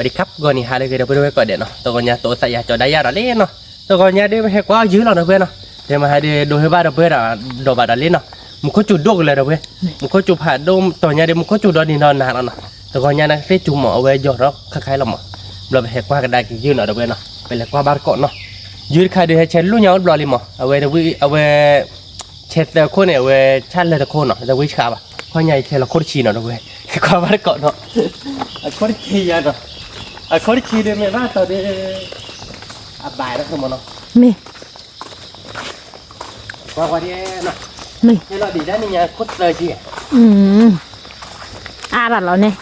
ပဒံခပ်ဂီၢ်နံၤဟါလၢအဂ့ၤ ဒီပုၢ်ဝဲၢ်ကိးဂၤဒဲးနီၤ, တဂီၤညါတအိၣ်သးယၤကၠီၤဒါယၤဒီးလံနီၤ, တဂီၤညါဒီးပဟဲကွၢ်အီၣ်ယုၢ်လီၤ ဒီပုၢ်ဝဲၢ်နီၤ, တဲမဟါဒီးဒိးဟ့ၣ်ဘၣ်ဒီပုၢ်ဝဲၢ်ဒီး ဒီးဘၣ်ဒီးလံနီၤ, မူခိၣ်စူၤဒိၣ်ကလၢၤဒီပုၢ်ဝဲၢ်, မူခိၣ်စူၤဖးဒိၣ်တီၤညါဒီး မူခိၣ်စူၤဒီနံၤဒီနၤလီၤနီၤ, တဂီၤညါန့ၣ်သ့ၣ်စူၤမး အဝဲယီၤထီၣ်ခါခါလီၤမး, ဘျီပဟဲကွၢ်ကဒါက့ၤယုၢ်နီၤ ဒီပုၢ်ဝဲၢ်နီၤ, ပလဲၤကွၢ်ဘၣ်တကိးနီၤ, ယုၢ်တခါဒီးဟဲဆဲးလူၢ်ညါအိၣ်တဘျီလံမး, အဝဲတဝံၣ် အဝဲ ဆဲးသၢခိၣ်န့ၣ် အဝဲဆၣ်လၢတခိၣ်နီၤ, တဝံၣ်ဆှါဘၣ်, ခီညါအံၤဆဲးလီၤခိၣ်တဆံနီၤ ဒီပုၢ်ဝဲၢ်, ကွၢ်ဘၣ်တကိးနီၤ, အခိၣ်တဆံယၤနီၤ, အခိၣ်တဆံဒီးမ့ၢ်ဘၣ်တီၤဒီး အဘၣ်ဒီးမးနီၤ, မ့ၢ် ကွၢ်ကွၢ်ဒ်နီၤ, မ့ၢ် ဟဲလီၤဒံးဒၣ်နံၤညါခိၣ်သၢဆံ, အါရၤလီၤန့ၣ်,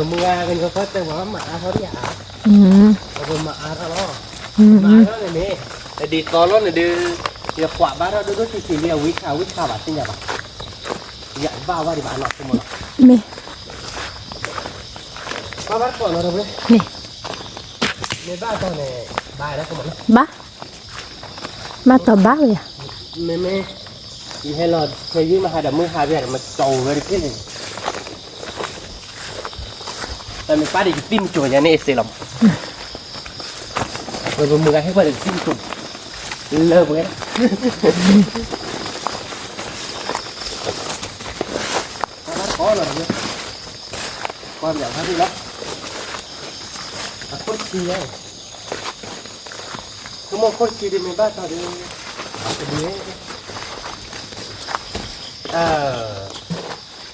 မုၢ်ဂၤကညီဖီတဲဝဲမၤအါထီၣ်ဒံးဧါ, ပမၤအါထီၣ်လီၤ, မၤအါထီၣ်န့ၣ်န့ၣ်, ဒ်သိးလီၤန့ၣ်ဒီး, ယကွၢ်ဘၣ်ထီၣ်ဒိၣ်ဒိၣ်ဆံးဆံးလံ အဝံခါဝံခါဘၣ်သ့ၣ်ညါဘၣ်, ယဘၣ်ဝဲဒံးဘၣ်နီၤ မ့ၢ် ကွၢ်ဘၣ်တကိးနီၤ ဒီပုၢ်ဝဲၢ်, မ့ၢ်ဘၣ်တီၤန့ၣ်, ဘၣ်ဒီးကမးနီၤ, ဘၣ်, ဘၣ်တီၤဘၣ်ဝဲယၤ, မ့မ့ၢ်, ယဟဲလီၤဆဲးယုၢ်မဟါဒီးမုၢ်ဟါဘၣ်ဒီး မကၠီဝဲတက့ၢ်န့ၣ်, တမ့ၢ်ပၢ်ဒီးယသံၣ်မကၠီယၤန့ၣ်အစ့လီၤမး, ပမုၢ်ဂၤဟဲကွၢ်ဒီးယသံၣ်မကၠီ, လၢပှဲၤ ကွၢ်ဘၣ်တကိးနီၤ ကွၢ်ဘၣ်တကိးလီၤ, အခိၣ်တဆံယၤ, ဆိကမိၣ်ခိၣ်တဆံဒီးမ့ၢ်ဘၣ်တီၤဒီး, တဒ်,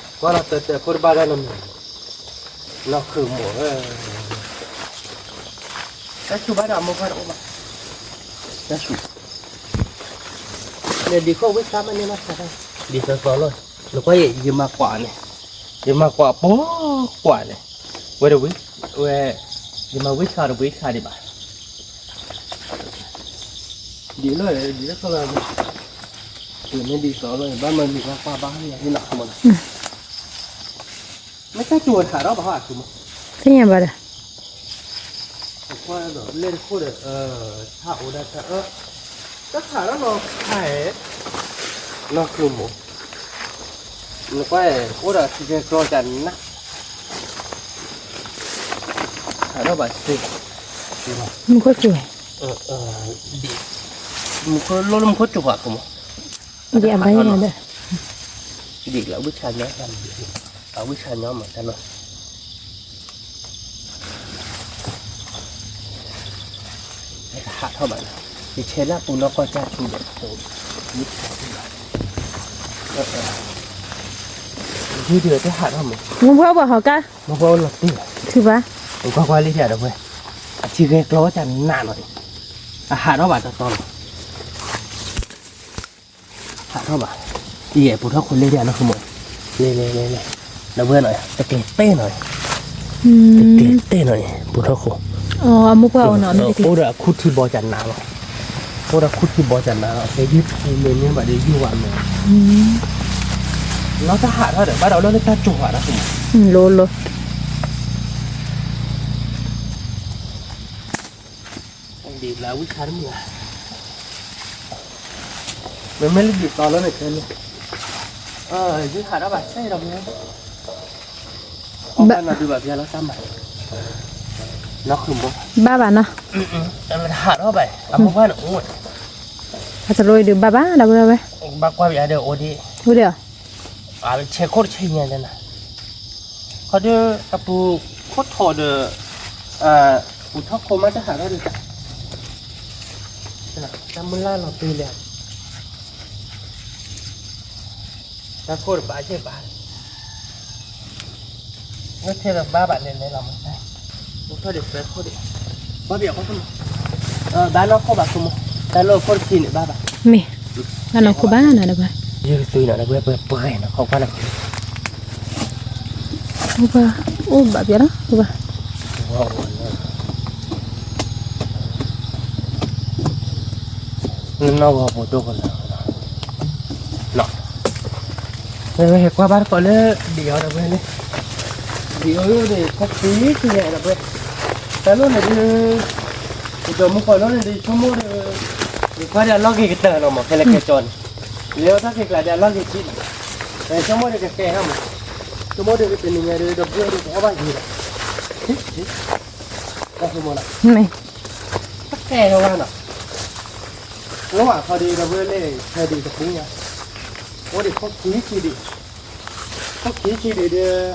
ကွၢ်လီၤတၢ်တၢ်ခိၣ်တဘၣ်ဒၣ်နီၤ, နီၢ်ခုၣ်မိၢ်ဧၢ, တၢ်ဆူၣ်ဘၣ်ဒီးအမိၢ်ပှၢ်တအိၣ်ဘၣ်, တၢ်ဆူၣ် န့ၣ်ဒ်ခိၣ်ဝံၣ်သၣ်မးန့ၢ်မးသၣ်, ဒ်သိးသိးလီၤ, နကွၢ်ယမၤကွၢ်န့ၣ်, ယမၤကွၢ်ပိာ်ကွၢ်န့ၣ်, ဝဲဒီးဝံၣ်, ဝဲ, ယမၤဝံၣ်ဆှါဒီးဝံၣ်ဆှါဒံးဘၣ်, ဒ်လီၤ, ဒ်လီၤ, မ့ၢ်ဒ်သိးလီၤ ဘၣ်မၤမံၤဘၣ်ကွၢ်ဘၣ်န့ၣ်နီၤ, မ့ၢ်တၢ်ကၠိၤထးထီၣ်ဘၣ်ဟီအါမး, သ့ၣ်ညါဘၣ်ဒီး ကွၢ်ဒီးလဲၣ်တခိၣ်ဒီး, ထးအိၣ်ဒၣ်တၢ်အၢ, တၢ်ထးထီၣ်နီၤခါ, နီၢ်ခုၣ်မိၢ်, နကွၢ်, အိၣ်ဒီးထံကျဲကျီတၢ်နး, ထးထီၣ်ဘၣ်သ့, မူခိၣ်စူၤ, ဒ်, မူခိၣ်လိၣ်လၢမူခိၣ်စူၤဃီအါမး, ဒ်အဘၣ်ယၤဒီး, ဒ်လၢဝံၣ်ဆါညီ, အဝံၣ်ဆါညီမးတၢ်လီၤ ဟးထီၣ်ဘၣ်, ယဆဲးလၢပူၤနီၢ်ကီၢ်ကၢ်ထူဒီး, ယုၢ်ဒီးတဟးထီၣ်မး, မ့ၢ်ပှၤဘၣ်ဟီကါ, မ့ၢ်ပှၤအိၣ်လီၤတ့ၢ်, ထုဘၣ်, ကွၢ်ကွၢ်လံဒ်ဒီးဝဲ, အထံဂဲၤကျီတၢ်နးနီၤ, အဟးထီၣ်ဘၣ်တတီၤလီၤ ဟးထီၣ်ဘၣ်, ယဲပူၤထီၣ်ခိၣ်လ့ၣ်ဒ်နီၢ်ခိၣ်မိၢ်, လ့လ့လ့လ့, ဒီပုၢ်ဝဲၢ်နီၤ တကျဲၤတဲနီၤ, တကျဲၤတဲနီၤအံၤ ပူၤထီၣ်ခိၣ်, အိၣ်ဒီးအခူၣ်ထံဘီကနးလီၤ, အိၣ်ဒီးအခူၣ်ထံဘီကနးလီၤ ကဲယုၢ်ထူမ့ၢ်န့ၢ်ဘၣ်ဒီးယုၢ်ဝဲမ့ၢ်, လီၤတၢ်ဟးထီၣ်ဒီး ဘၣ်ဒီးလၢလၢတၢ်ကၠိၤဟးဒီး, လိၤလိၤ ဒ်လၢဝံၣ်ဆါတမုၢ်ဧါ, မ့မ့ၢ်လၢဒ်သိးလီၤန့ၣ်တဲလၢ, ယုၢ်ဟးထီၣ်ဘၣ်စဲဒီးမ့ၢ်, ဘၣ်နီၤဒုးဘၣ်ပျဲလီၤတၢ်မၤ, နီၢ်ခုၣ်မိၢ်, ဘၣ်ဘၣ်နီၤ, ဟးထီၣ်ဘၣ် အမိၢ်ပှၢ်န့ၣ်အိၣ်, အတလိၣ်ဒုးဘၣ်ဘၣ်ဒီးဝဲ, ဘၣ်ကွၢ်ပယါဒီးအိၣ်ဒံး, အိၣ်ဒံး အဆဲးခိၣ်တဆဲးညါန့ၣ်, ခီဒီးအပူၤခိၣ်ထီၣ်ဒီး, ပူၤထီၣ်ခိၣ်မးတဟးထီၣ်ဒီး, တၢ်မုၢ်လၢ်လီၤပ့ၤလဲၣ်, တၢ်ခိၣ်ဒီးဘၣ်ယဲၢ်ဘၣ် နထဲဒီးဘၣ်ဘၣ်လဲၤလဲၤလီၤမး, အိၣ်ထီၣ်ဒံးသၢခိၣ်ဒံး, ဘၣ်ပယီၤခိၣ်, ဘၣ်နီၢ်ခိၣ်ဘၣ်ခိၣ်မး, တၢ်လၢခိၣ်တဆံန့ၣ်ဘၣ်ဘၣ်, မ့ၢ်, ဘၣ်နီၢ်ခိၣ်ဘၣ်နၤဒီးဘၣ်, ယုၢ်ကသွံနီၤဒီးပှဲၤပှဲၤနီၤ ခိၣ်ကွၢ်နီၤ, အိၣ်ဘၣ်, အိၣ်ဘၣ်ပယီၤလီၤ, အိၣ်ဘၣ်, နီၢ်ဂီၤပူၤဒိၣ်ကလၢာ်, ဟဲကွၢ်ဘၣ်တကိးလၢ, ဒံးအီၤဒီးဝဲန့ၣ်, ဒံးအီၤဒီး ခီၣ်သံကလဲၤဒီးဝဲ, တၢ်လိၣ်န့ၣ်ဒုး, ယဒီးမူကီၢ်လိၣ်န့ၣ်ဒုး ဆိကမိၣ်ဒီး, ယကွၢ်ဒီးအလီၢ်က့ၤကတၢၢ်လီၤမး ဖဲလဲၣ်ကဲကၠီန့ၣ်, လဲၤအီၣ်တၢ်က့ၤကျါဒီးအလီၢ်က့ၤကံလီၤ, ဆိကမိၣ်ဒီးကကဲထီၣ်မး, ဆိကမိၣ်ဒီးတနံၤညါဒီး ဒီပုၢ်ဝဲၢ်ဒီးကအီၣ်ဘၣ်ယံၤဒီး တၢ်ဖိမ့ၢ်နီၤ, မ့ၢ်, တကဲထီၣ်ဝဲနီၤ, အိၣ်အခီဒံးဒီးဝဲလဲၣ် ခဲဒံးတပူၤညါ, အိၣ်ဒံးခိၣ်ခံဆံဒံး, ခိၣ်ခံဆံဒံးဒီး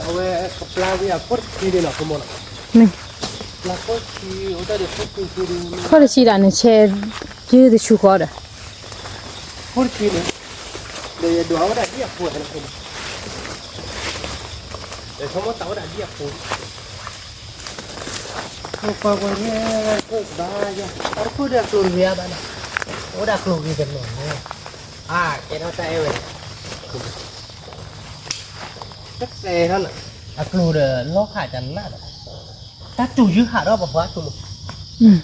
အဝဲကပျၢ်ဝံၤအခိၣ်တဆံဒံးနီၤ ဖိမ့ၢ်နီၤ, မ့ၢ်, ပျၢ်ခိၣ်ဆံ, အိၣ်တၢ်ဒံးခိၣ်ခံဆံဒံး, ခိၣ်တဆံဒံးန့ၣ် ဆဲး, ယုၢ်တဆူဃီဒီး ခိၣ်တဆံန့ၣ်, ဒီးယဒွးဝဲဒၣ်ဒ်အဖိန့ၣ်, ဒီးဆိကမိၣ်သးဝဲဒၣ်ဒ်အဖိ, ကွၢ်ကွၢ်ညါ, ဘါယၤ, တၢ်တခိၣ်ဒီးအကျိၤတဂ့ၤအါဘၣ်နီၤ, အိၣ်ဒၣ်ကျိၤဂ့ၤတနီၤန့ၣ်, အါ, ကဲထီၣ်တၢ်အဲၣ်ဝဲ, တကဲထီၣ်နီၤ, အကျိၤဒီးလီၤဟးတနၢ်ဒီး, တၢ်တူၢ်ယုၢ်ဟးထီၣ်ပှၤပှၤကျိၤ ယလီၤဟး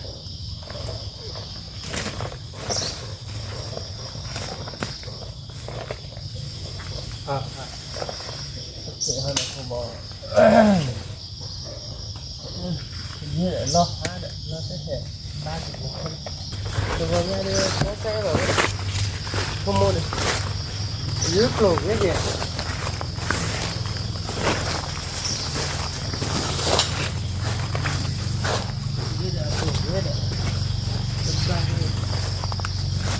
ဒီး လီၤတဟဲဘါက့ၤ, တဂီၤညါဒီး ကဲကဲလီၤ, ဖိမ့ၢ်ဒီး, ယကျိၤဝဲကဲ ယဒၣ်ကျိၤဝဲဒီး,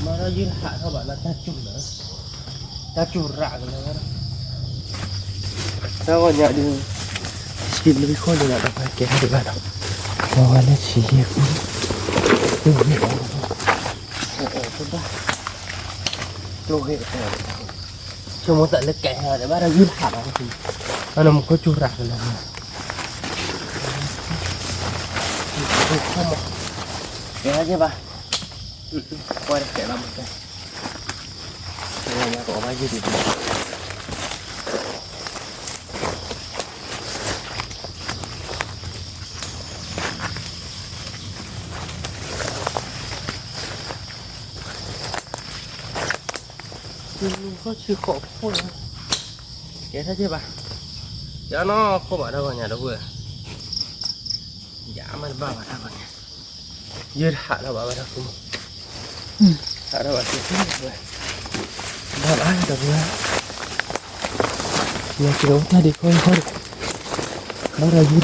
မၤဒီးယုၢ်ဟးထီၣ်ဘၣ်လၢတၢ်စူၤလီၤ, တၢ်စူၤရးကလီၤဝဲဒၣ်, တၢ်ဂီၤညါဒီး, စံးဘျုးခိၣ်န့ၣ်လီၤ ဒီးပှၤကဲထီၣ်ဒံးဘၣ်ဒီး, ဝဲဝဲလၢစံးယဲၢ်ပူၤ, ကျိၤဂ့ၤ, ကျိၤဂ့ၤ, ဆိကမိၣ်သးလၢကဲထီၣ်ဒီးဘၣ်ဒီးယုၢ်ဟးလီၤ, အနီၢ်မူခိၣ်စူၤရးကလီၤ, ကဲထီၣ်ကဲဘၣ်, ကွၢ်တကဲလီၤမး, ကဲ, ကဘၣ်ယုၢ်ဒံး ဃီဆံဃိးဖိလီၤ, ကဲထီၣ်ကဲဘၣ်, ယနီၢ်ခိၣ်ဘၣ်တၢ်ဂီၤညါဒီပုၢ်ဝဲၢ်, ယမ့ၢ်တဘၣ်ဘၣ်တၢ်ဂီၤညါ, ယုၢ်တဟးထီၣ်ဘၣ်ဝဲဒၣ်ဖိမ့ၢ်, ဟးထီၣ်ဘၣ်တၢ်ဖိမ့ၢ်, ဘၣ်ဘၣ်ဒီပုၢ်ဝဲၢ်, ယက့ၤအိၣ်တၢ်ဒံးခိၣ်ဃီဒီး, ဘၣ်ဒီးယုၢ်တဟးထီၣ်ဘၣ် တၢ်လီၢ်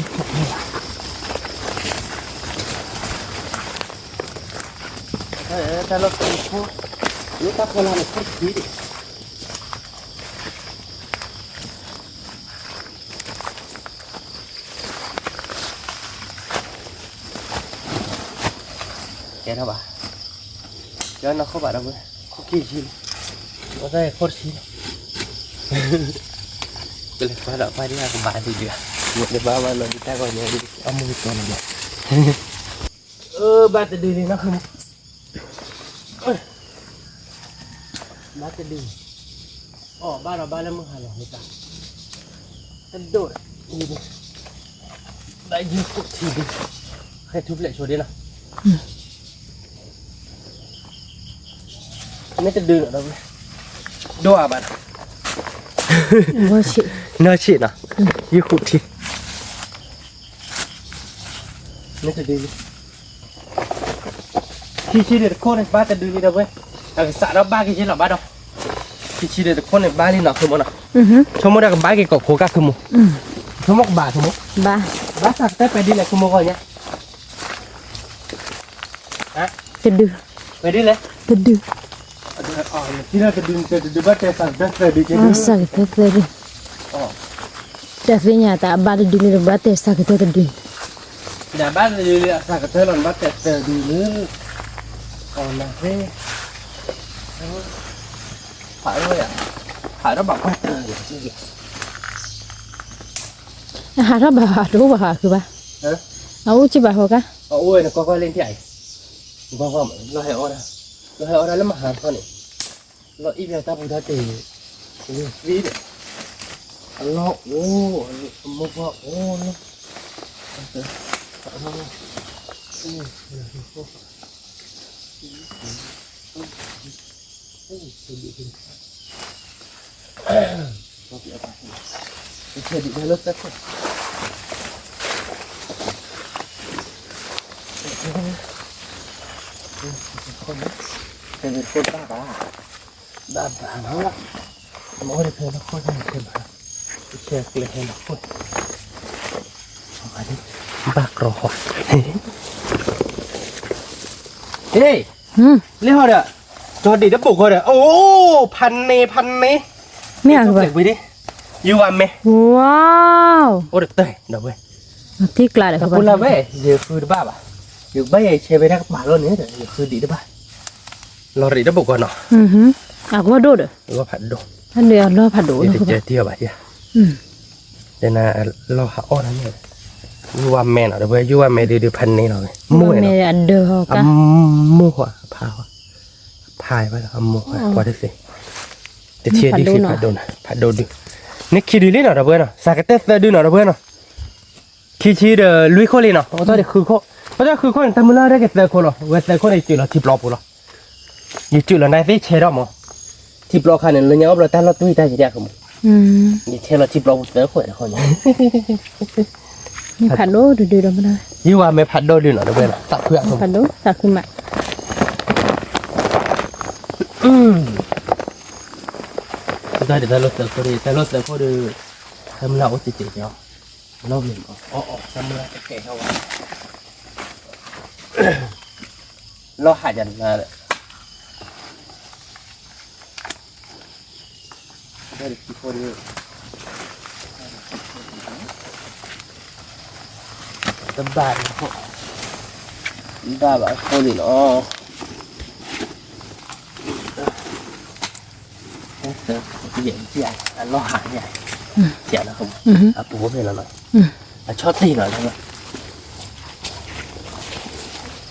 တံၢ်ဖိ, လၢတၢ်ဖီလာ်န့ၣ် ခိၣ်တံၢ်ဒံး, ကဲထီၣ်ဘၣ်, ကဲနီၢ်ခိၣ်ဘၣ်ဒီပုၢ်ဝဲၢ်, ခိၣ်ခံဆံလံ, အိၣ်တၢ်ခိၣ်တဆံလံ, ကလဲၤကွၢ်ဒီးကွၢ်ဒံးအကဘၣ်ဒံးဒံး, မ့ၢ်တဘၣ်ဘၣ်လီၤဒံးတၢ်ဂီၤညါဒံး, အမုၢ်ကတီၤလီၤ, အၢ ဘၣ်တဒုလံနီၤ, ဘၣ်တဒု, အီၣ်ဘၣ်ဒီးဘၣ်လၢမုၢ်ဟါလီၤန့ၣ်တၢ်, တဒိၣ်, ဘၣ်ယုၢ်ခိၣ်ထံဒံး, ဟဲထူဖျဲးဆိဒံးနီၤ, မ့ၢ်တဒုနီၤဒီပုၢ်ဝဲၢ်, ဒိၣ်အါဘၣ်နီၤ, နီၢ်ဆံးနီၤ, ယုၢ်ခိၣ်ထံ မ့ၢ်တဒုလံ, ခံဆံဒီးတခိၣ်န့ၣ် ဘၣ်တဒုလံဒီပုၢ်ဝဲၢ်, အကစးဒီးဘၣ်က့ၤက့ၤလီၤဘၣ်ဒီး, ခံဆံဒီးတခိၣ်န့ၣ် ဘၣ်လံနီၤခိၣ်မ့ၢ်နီၤ, ဆိကမိၣ်ဒီးကဘၣ်က့ၤကိးခိးကၢ်ခိၣ်မ့ၢ်, ဆိကမိၣ်ကဘၣ်ခိၣ်မ့ၢ်, ဘၣ်, ဘၣ်ဆၣ်ကတၢၢ်ပဲာ်ဒ်လဲၣ်ခိၣ်မ့ၢ်ဂီၢ်ညါ တဒု, ပဲာ်ဒ်လဲၣ်, တဒု, တဒု, တဒုဘၣ်တဲဆၢကတၢၢ်သၢဒု, ဆၢကတၢၢ်သၢဒု, တၢ်သ့ၣ်ညါတၢ်အဘၣ်တဒုလံဒီးဘၣ်တဲဆၢကတၢၢ်တဒု, ဒီးဘၣ်တဒုလံအဆၢကတၢၢ်လီၤ နဘၣ်တဲသၢဒုလံ, အီၤနၤသ့, ဖးထီၣ်ယၤ, ဖးထီၣ်ဘၣ်ကွၢ်တၢၢ်ယၤ, ဟးထီၣ်ဘၣ်ဟးတအိၣ်ဘၣ်ဟးဃုဘၣ်, အအိၣ်က့ၤဘၣ်ဟီကါ, အအိၣ်ဝဲန့ၣ်ကွၢ်ကွၢ်လၢထံၣ်အံၤ, ကွၢ်ကွၢ်မး လီၤဟဲအီၣ်ဒၣ်, လီၤဟဲအီၣ်ဒၣ်လၢမဟါတခီန့ၣ်, လီၤအံၣ်ဖဲတၢ်ပူၤတၢ်တ့ၢ်, ဝံၤသံဒီး, အလီၢ်အိၣ်, အမိၢ်ပှၢ်အိၣ်လီၤ, ဘၣ်ဘၣ်နီၤ, မ့ၢ်အိၣ်ဒီးဖဲလီၢ်ခိၣ်န့ၣ် ဖဲဘၣ်, ကဲကျဲဟဲလီၢ်ခိၣ်, အ ပၢ်ကြီဃီ, ဟ့ၣ်, လၢဟီဒီး, ကၠီဒံးတဘိၣ်ဃီဒီး, အိၣ်, ဖးန့ၢ်ဖးန့ၢ်, မ့ၢ်အကဘၣ်, ယုၢ်ဝါမဲ, အိၣ်တတၢၢ်ဒီးဝဲ, တံၢ်ကျါဒီး ပူလၢဝဲ, ယဃုတဘၣ်ဘၣ်, ယဘၣ်ယဆဲးဝဲဒၣ်ကပၤလီၤန့ၣ်ဒီး ယဃုဒံးတဘၣ်, လီၤရံးတဘိၣ်ဃီနီၤ, အဂီၢ်ဒိၣ်ဒီး, အဂီၢ်ဖးဒိၣ်, အလီၢ်ဖးဒိၣ်, ယတကဲတံၢ်အီၤဘၣ်ယၤ တဲနၤ, လီၢ်ဟးအီၣ်တၢ်န့ၣ်, ယုၢ်ဝါမဲနီၤ ဒီပုၢ်ဝဲၢ်, ယုၢ်ဝါမဲဒုးဒုးဖးန့ၢ်လီၤ, မ့ၢ်ဝဲ, အမိၢ်ဃီအဖး, အဖးဘၣ်ဒီးအမိၢ်ဃီပှၤတသ့, တထံၣ်ဒ်ဃံဖးဒိၣ်နၤ, ဖးဒိၣ်ဒုး, န့ၣ်ခံဒုးလံနီၤ ဒီပုၢ်ဝဲၢ်နီၤ, စးကတၢၢ်သၢဒုနီၤ ဒီပုၢ်ဝဲၢ်နီၤ, ခံဆံဒီးလွံၢ်ခိၣ်လံနီၤ, အိၣ်တ့ၢ်ဒီးဃုခိၣ်, အိၣ်တ့ၢ်ဃုခိၣ်န့ၣ် တၢ်မုၢ်လၢ်ဒၣ်ကသၢခိၣ်လီၤ, ဝဲသၢခိၣ်န့ၣ် ယစုၣ်လီၤထံပျီပူၤလီၤ ယစုၣ်လီၤနၤသ့ၣ်ဆဲးထီၣ်မး, ထံပျီခါန့ၣ် လၢညါအိၣ်ဘျီတၢ်လီၢ်တွံၢ်တၢ်ယံၤဒၣ်ကမး, ယဆဲးလီၤထံပျီပူၤသၢခိၣ်န့ၣ်, မ့ၢ်ဖးဒိၣ်ဒုဒုဒီး, ယုၢ်ဝါမဲဖးဒိၣ်ဒုနီၤ ဒီပုၢ်ဝဲၢ်နီၤ, သးခုအခိၣ်, ဖးဒိၣ်သးခုမး, တၢ်လီၢ်သၢခိၣ်ဒီး, တၢ်လီၢ်သၢခိၣ်ဒီး, တၢ်မုၢ်လၢ်အိၣ်တ့ၢ်တ့ၢ်ကီ, လီၢ်မ့ၢ်မး, တၢ်မုၢ်လၢ်တကဲထီၣ်ဝဲ လီၢ်ဟးယၤန့ၣ်, တဘၣ်, ဘၣ်ဘၣ်အဃိန့ၣ်လီၤ. အလီၢ်ဟးယၤ, အပူၤဖဲလီၤလီၤ, အဆီၣ်တ့ၢ်လီၤလီၤ,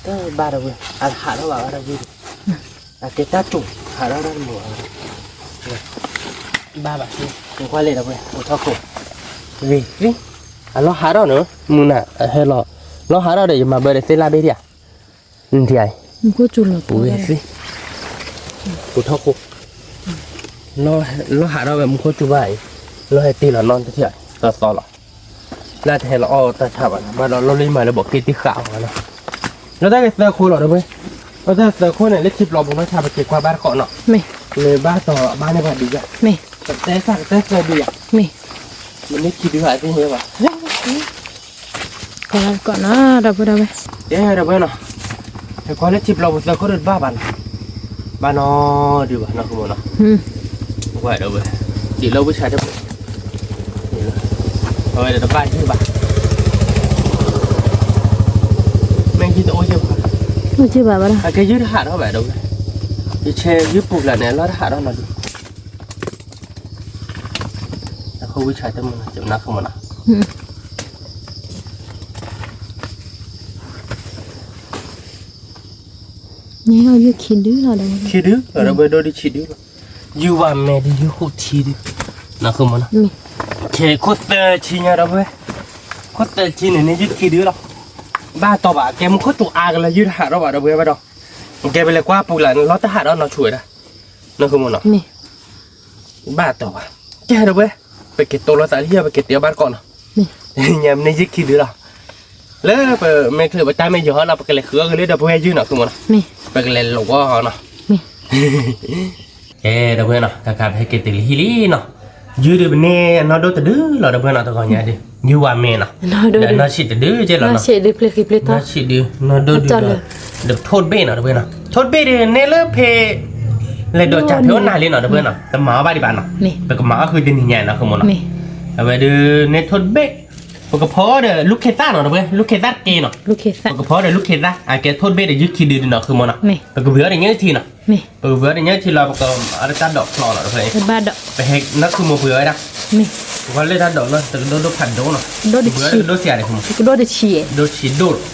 တဘၣ်တဝဲ, အဟးထီၣ်ဘၣ်ဘၣ်တဝဲ, အကဲတၢ်တိာ်, ဟးထီၣ်တၢ်တမုာ်ဘၣ်, ဘၣ်ဘၣ်သ့, ကွၢ်လဲၣ်တဝဲ, အိၣ်ထီၣ်ခိၣ်, ဂ့ၤသ့, အလီၢ်ဟးထီၣ်န့ၣ်, မုၢ်နၤ, ဟဲလီၤ, လီၢ်ဟးထီၣ်ဒီး ယမၤဘၢဒီးသ့ၣ်လၢ်ဘ့ၣ်ဒံးဧါ နထံၣ်အံၤ, ပူၤဂ့ၤသ့, ပူၤထီၣ်ခိၣ်, လီၢ်ဟးထီၣ်ဝဲမူခိၣ်တူၢ်ဘၣ်အံၤ, လီၢ်ဟဲတ့ၢ်လီၤနီတထံၣ်အံၤ သီသီလီၤ, လၢတဟဲလီၤအီၣ်တၢ်ဆါဘၣ်နီၤ, ဘၣ်ဒီးလီၢ်လၢယမၤလၢဘီးက့တံၢ်ဃာ်အီၤဘၣ်နီၤ, လီၤတၢ်ကသၢခိၣ်လီၤဒီးဝဲ, လီၤတၢ်ကသၢခိၣ်န့ၣ် လၢထံပျီပူၤနီၢ်ဆါ ပက့ၤကွၢ်ဘၣ်တကိးနီၤ, မ့ၢ်ဘၣ်တီၤဘၣ်န့ၣ်ဘၣ်ဒံးယၤ, မ့ၢ်ကတဲစၢ်ကတဲသၢဒံးယၤ, မ့ၢ်မ့ၢ်န့ၢ်ခံဒုဟးသ့ၣ်ညါဘၣ် ကီးနီၤ ဒီပုၢ်ဒီဝဲၢ်, ကဲဒီပုၢ်ဝဲၢ်နီၤ, ဟဲကွၢ်လၢထံပျီပူၤသၢခိၣ်ဒီးတဘၣ်ဘၣ်နီၤ, ဘၣ်နီၤဒုးဘၣ်နီၤ ဃုမနီၤ, ဝဲဒီပုၢ်ဝဲၢ်, စံးလၢဝံဆါတပူၤ, အဝဲဒီးတဘၣ်ယုၢ်ဘၣ်, မ့ၢ်ယုၢ်တအိၣ်ယုၢ်ဘၣ်, အိၣ်ယုၢ်ဘၣ်ဘၣ်ဒီး အကဲယုၢ်တဟးထီၣ်ဘၣ်ဒီပုၢ်ဝဲၢ်, ယဆဲးယုၢ်ပူၤကျါန့ၣ် အလီၢ်တဟးထီၣ်နီၤဒုး အဃိဝံဆါတမုၢ်နီၤ ကနၣ်ဃုမနီၤ, ယုၢ်ခံဒုလီၤဒီး, ခံဒုလီၤဒီး ဝဲဒိၣ်ဒုးဆံးဒုလီၤ, ယုၢ်ဝါမဲဒုး ယုၢ်ဃိၣ်ထံဒုး, နၢ်ဃုမနီၤ, ခဲခိၣ်သၢဆံညါဒီပုၢ်ဝဲၢ်, ခိၣ်သၢဆံန့ၣ်န့ၣ် ယုၢ်ခံဒုလီၤ, ဘၣ်တီၤဘၣ် ကဲမူခိၣ်စူၤအါကလၢယုၢ်တဟးထီၣ်ဘၣ်ဒီပုၢ်ဝဲၢ်ဘၣ်ဒီး, ကဲပလဲၤကွၢ်ပူၤလၢန့ၣ် လီၢ်တဟးထီၣ်နီၢ်ဆူၣ်ဝဲဒၣ်, နၢ်ဃုမနီၤ ဘၣ်တီၤဘၣ်, ကဲဒီပုၢ်ဝဲၢ်, ပက့ၤတိလီၤသးလၢယဲၢ် ပက့ၤတ့အီၣ်ဘၣ်တကိးနီၤ, ညါမ့ၢ်န့ၢ်ယုၢ်ခံဒုလီၤ, လၢပမ့ၢ်ချုးပတၢ်မ့ၢ်ယီၤနီၤ ပကလဲၤဃုအီၣ်က့ၤလၢဒီပုၢ်ဝဲၢ်ယုၢ်နီၤ ဃုမနီၤ, ပကလဲၤလိာ်အီၣ်နီၤ, ကဲဒီပုၢ်ဝဲၢ်နီၤ တခါပဟဲက့ၤတုၤလၢဟံၣ်လံနီၤ, ယုၢ်ဒုးပန့ၢ်အနီၢ်ဒိၣ်တဒုလီၤ ဒီပုၢ်ဝဲၢ်နီၤ တဂီၤညါဒုး, ယုၢ်ဝါမဲနီၤ, ဒီးနီၢ်ဆံးတဒုကဲလီၤနီၤ, နီၢ်ဆံးဒုး နီၢ်ဒိၣ်ဒုးဒီး, ဒီးထိၣ်တဘ့ၣ်နီၤ ဒီပုၢ်ဝဲၢ်နီၤ ထိၣ်တဘ့ၣ်ဒုးန့ၢ်လၢဖဲ လဲၤဒိးစၢ်ဖဲအိၣ်နၤလံနီၤ ဒီပုၢ်ဝဲၢ်နီၤ တမၤအီၣ်ဘၣ်ဒံးဘၣ်နီၤ, ပကမၤအီၣ်ဃုတနံၤညါနီၤ ဃုမနီၤ, အဝဲဒုးန့ၢ်ထိၣ်တဘ့ၣ်, ပကဖီအီၣ်ဒီးလူၤခ့သၣ်နီၤ ဒီပုၢ်ဝဲၢ် လူၤခ့သၣ်တက့ၢ်နီၤ, ပကဖီအီၣ်ဒီးလူၤခ့သၣ် အကဲထိၣ်တဘ့ၣ်ဒီးယုၢ်ခံဒုးနီၤ ဃုမနီၤ, ပကဝံၤအီၣ်ဒီးညၣ်ထံနီၤ, ပကဝံၤအီၣ်ဒီးညၣ်ထံလီၤ ပကမၤအီၣ်ဒီးတၢ်ဒိးချီနီၤ ဒီပုၢ်ဝဲၢ်, ပဟဲနၢ်ခုမိၢ်ပှ့ၤအီၣ်ဝဲဒၣ်, ပှၤလၢတၢ်ဒိးလီၤ တကဒိၣ်ဒိၣ်ဖးဒိၣ်နီၤ, ပှ့ၤအီၣ်တကဒိၣ်စံးဧါ, ဒိၣ်ဆံးဒိၣ်လီၤ,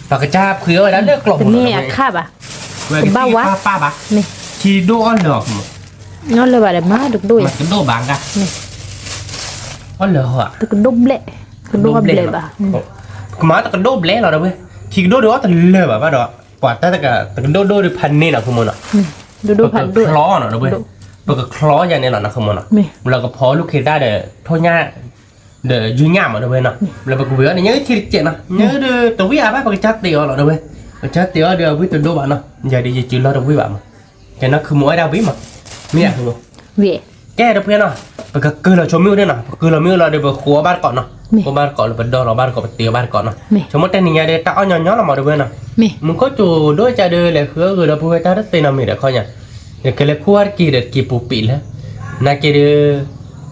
ပကစၢ်ဖှံအီၣ်ဝဲဒၣ်လၢကျီၢ်ပူၤနီၤ, ဝဲကဘၣ်ဝါ, ထံဒိၣ်အီၣ်လၢာ်အီၤ, အီၣ်လၢာ်ဘၣ်ဒီးမၤတကဒိၣ်, တကဒိၣ်ဘၣ်ဂၤ, အီၣ်လၢာ်ဟီ, တကဒိၣ်ဘျဲၣ်, တကဒိၣ်ဘျဲၣ်ဘၣ်, ပကမၤတကဒိၣ်ဘျဲၣ်လီၤ ဒီပုၢ်ဝဲၢ်, ထံကဒိၣ်ဒုးအီၣ်တလၢာ်ဘၣ်ဘၣ်ဒီး, ပှၤတၢ်တကဒိၣ်ဒိၣ်ဒုးဖးန့ၢ်နီၤ ဃုမနီၤ, ပကချီနီၤ ဒီပုၢ်ဝဲၢ်, ပကချီယၤန့ၣ်လီၤနီၤ ဃုမနီၤ, ဘျီကဖီလူၤခ့သၣ်ဒီး ထိၣ်ညၣ် ဒီးယုၢ်ညၣ်မး ဒီပုၢ်ဝဲၢ်နီၤ, ဘျီပကဝံၤအီၣ်န့ၣ် ညၣ်ထံတကဲးနီၤ, ညၣ်ဒုးတဝံၣ်အါဘၣ် ပကစၢ်တ့အီၤလီၤ ဒီပုၢ်ဝဲၢ်, ပကစၢ်တ့အီၤဒီးအဝံၣ်တဒိၣ်ဘၣ်နီၤ, ယၤဒုးယစုလီၤတဝံၣ်ဘၣ်မး, ကဲနီၤ ခုမိၣ်ဝဲဒၣ်ဝံၣ်မး, မ့ၢ်ယၤခုမိၣ်, ကဲ ဒီပုၢ်ဝဲၢ်နီၤ, ပ ပကကၢၢ်လီၤဆိမ့ၣ်အူဒၣ်နီၤ, ပကၢၢ်လီၤမ့ၣ်အူလီၤဒီး ပဃိးအီၣ်ဘၣ်တကိးနီၤ, ဃိးဘၣ်တကိးလၢပဒီလီၤဘၣ်တကိး ပတ့အီၣ်ဘၣ်တကိးနီၤ, ဆိမိၣ်တဲနံၤညါဒီး တၢ်အီၣ်ညီညီလီၤမး ဒီပုၢ်ဝဲၢ်နီၤ, မူခိၣ်စူၤဒိၣ်ကဒီးလဲၤဃုအဂ့ၤဒီပုၢ်ဝဲၢ် တၢ်တသ့နီတမံၤဒီးခီညါ, ဒီးကလဲၤခူၣ်ဝဲတက့ၤဒီးတက့ၤပူၤပံးလၢ, နာ်က့ဒီး,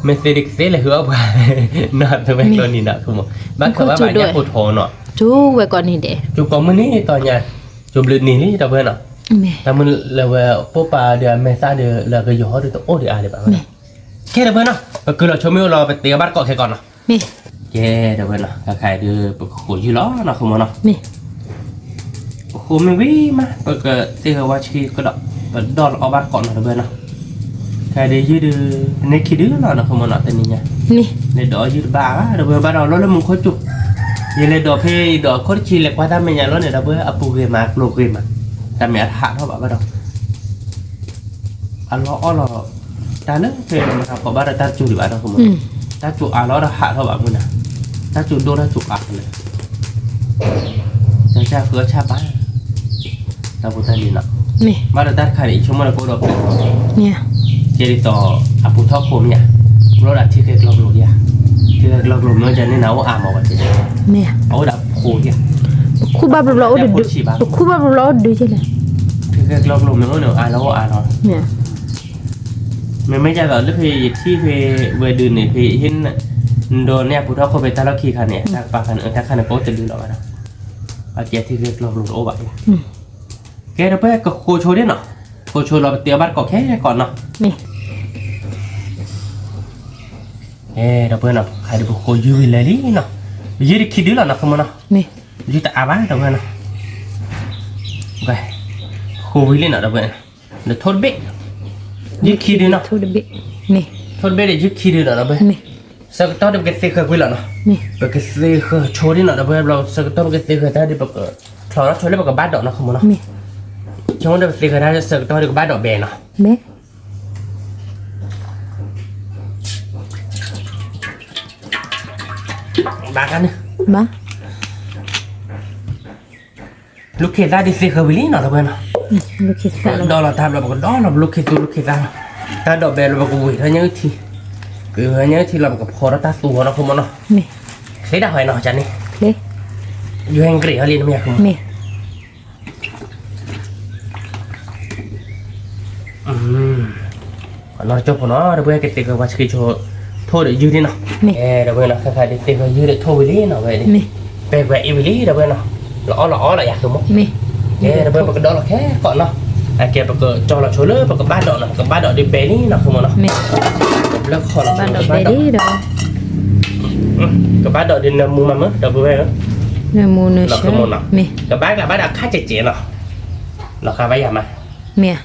မ့ၢ်သ့ဒီးကသ့လဲၤဃုအီၣ်ပှၤ, နီၤ သဝဲကျိနံၤနီၤ မ့ၢ်, ဘၣ်ကဘၣ်ညါဖိထီနီၤ, ကဝဲကိးနံၤဒဲး, ကကိးမုၢ်နံၤကိးညါ, ကဘျုးနံၤလံ ဒီပုၢ်ဝဲၢ်နီၤ, တၢ်မုၢ်လၢဝဲပိၢ်ပၤဒီးအမဲာ်သၣ်ဒီး လၢကယီၤဟီဒီးတအိၣ်ဒီးအါဒံးဘၣ်ဝဲနီၤ, ကဲ ဒီပုၢ်ဝဲၢ်နီၤ ပကၢၢ်လီၤဆိမ့ၣ်အူလီၤ ပတ့အီၣ်ဘၣ်တကိးခဲကိးနီၤ, ကဲ ဒီပုၢ်ဝဲၢ်နီၤ ခဲခါအံၤဒီး ပကဃိးယုၢ်လီၤနီၤ ဃိမိၢ်နီၤ, ပဃိမ့ၢ်ဝံၤမး ပကသ့ၣ်ဃၢၤဝါဆှံကဒီး, ပဒီလီၤအီၣ်ဘၣ်တကိးနီၤ ဒီပုၢ်ဝဲၢ်နီၤ, ခဲအံၤဒီးယုၢ်ဒီး, န့ၢ်ခံဒုလီၤနီၤ ဃိမိၢ်နီၤ တနံၤညါ, လဲၤဒိးအီၣ်ယုၢ်တဘၣ်ဘၣ် ဒီပုၢ်ဝဲၢ် ဘၣ်ဒီးလီၤလၢမူခိၣ်စူၤ, ယလဲၤဒိးဖဲယဒိးခိၣ်တဆံ လဲၤကွၢ်တၢ်မဲာ်ညါလီၤန့ၣ် ဒီပုၢ်ဝဲၢ် အပူၤဂ့ၤမး ကျိၤဂ့ၤမး, တၢ်မ့ၢ်အတဟးထီၣ်ဘၣ်ဘၣ်ဒီး အလီၤအီၣ်လီၤ, တၢ်လၢဖဲမၤဟးဖီၣ်ဘၣ်ဒီးတၢ်စူၤဒံးဘၣ်ဒီး တၢ်စူၤအါလီၤဒီးဟးထီၣ်ဘၣ်မုၢ်နၤ, တၢ်စူၤဒိၣ်တၢ်စူၤအါလီၤ, တၢ်စၢ်ဃုအီၣ်ဆၣ်ဘၣ်, တၢ်ဖိတၢ်လံၤနီၤ, ဘၣ်ဒီးတၢ်တခါန့ၣ် ယဆိကမိၣ်ဒီးကအိၣ်ဒီးပျဲၢ်, ကဲဒ်သိး အပူၤထီၣ်ခိၣ်မ့ၢ်ဧါ, ဘျီဒီးထံဂဲၤကျီကျိၤဧါ, ထံဂဲၤကျီကျိၤမ့ၢ်အိၣ်ကန့ၢ်နၤအိၣ်အါမးဝဲ, အအိၣ်ဒီးဖိဧါ, ပခူၣ်ဘၣ်ဘျီဘျီအိၣ်ဒုး, ပခူၣ်ဘၣ်ဘျီဘျီအိၣ်ဒုးကလဲၣ်, ထံဂဲၤကျီကျိၤမ့ၢ်အိၣ်န့ၣ် အါလီၤအိၣ်အါလီၤ မ့မ့ၢ်ဒ်သိးလၢဖဲယထံၣ်ဖဲဝဲဒုးန့ၣ် ဖဲယဟ့ၣ်, ဒီးန့ၢ်အပူၤထီၣ်ခိၣ်ဖဲတၢ်လီၢ်ခံခါန့ၣ် တၢ်ကပၤခါန့ၣ် တၢ်ခါန့ၣ် ပအိၣ်တဒုလီၤဘၣ်ဒီး, အကဲထံဂဲၤကျီကျိၤတအိၣ်ဘၣ်, ကဲဒီပုၢ်ဝဲၢ်ကဃိးဆိဒ်နီၤ, ဃိးဆိလီၤပတ့အီၣ်ဘၣ်တကိးခဲကိးနီၤ ဒီပုၢ်ဝဲၢ်နီၤ ခါဒီးပဃိးယုၢ်ဝံၤလၢာ်လံနီၤ, ယုၢ်တခံဒုလီၤနီၤ ဃိမိၢ်နီၤ, ယုၢ်တအါဘၣ် ဒီပုၢ်ဝဲၢ်နီၤ, ဃိးဝံၤလံနီၤ ဒီပုၢ်ဝဲၢ်, ဒီးထိၣ်တဘ့ၣ်, ယုၢ်ခံဒုနီၤ, ထိၣ်တဘ့ၣ်ဒီးယုၢ်ခံဒုနီၤ ဒီပုၢ်ဝဲၢ်, ဆၢကတီၢ်ဒီးပကသ့ဃၢၤကွံာ်လီၤနီၤ, ပကသ့ဃၢၤဆိဒ်နီၤ ဒီပုၢ်ဝဲၢ် ဘျီဆၢကတီၢ်ပကသ့ဃၢၤတၢ်ဒီး ပကချီထီၣ်ဆိလၢပကဘၣ်ဒိးနီၤ ဃိမိၢ်နီၤ, ဆိဒီးပသ့ဃၢၤတၢ်ဆၢကတီၢ်ဒီးကဘၣ်ဒိးဘဲနီၤ ဘၣ်န့ၣ်, လူၢ်ခ့သၣ်ဒ်သ့ဃၢၤဝံၤလံနီၤ ဒီပုၢ်ဝဲၢ်နီၤ, ဒီလီၤတၢ်ဘျီ ပကဒီလီၤ ပလူၢ်ခ့သူ လူၢ်ခ့သၣ်နီၤ, တၢ်ဒိးဘဲလီၤ ပကဝ့ၤထီၣ်ညၣ်အုၣ်ထံ, ကဝ့ၤထီၣ်ညၣ်အုၣ်ထံလီၤ ပကဖီထီၣ်တၢ်သူဝဲနီၤ ဃိမိၢ်နီၤ, ချ့ဒၣ်ဟဲနီၤ ကန့ၣ်, ယဟဲကရ့ၣ်ဟီလံ နမ့ၢ်ယၤ ဃိမိၢ် နီၢ်တကၠိဖိနီၤ ဒီပုၢ်ဝဲၢ် ကသ့ဃၢၤပှၤဆှံဆိ ထိၣ်ဒီးယုၢ်ဒ်နီၤ, ဒီပုၢ်ဝဲၢ်နီၤ ခဲခါဒ်သ့ဃၢၤယုၢ်ဒီးထိၣ်ဝံၤလံနီၤ ဝဲဒ်, ပဲာ်ကွံာ်အံၤဝံၤလံ ဒီပုၢ်ဝဲၢ်နီၤ, လီၤအီၣ်လီၤအီလီၤယၤ ဃိမိၢ်, ဒီပုၢ်ဝဲၢ် ပကဒီလီၤခဲကိးနီၤ, အကဲပကကၠီလီၤဆိလၢပကဘၣ်ဒိးနီၤ ပကဘၣ်ဒိးဒ်ဘဲလံနီၤ ဃိမိၢ်နီၤ, ဘျၢခီၣ်လီၤဆိ ကဘၣ်ဒိးဒ် ကဘၣ်ဒိးဒ်နၢမူမးမ့ၢ် ဒီပုၢ်ဝဲၢ်ဧၢ, နၢမူနၢဆၢ, ကဘၣ်ကျးဘၣ်ဒီးခါကဲးကဲးနီၤ, လီၤဃာ်ဘၣ်ယၤမး, မ့ၢ်,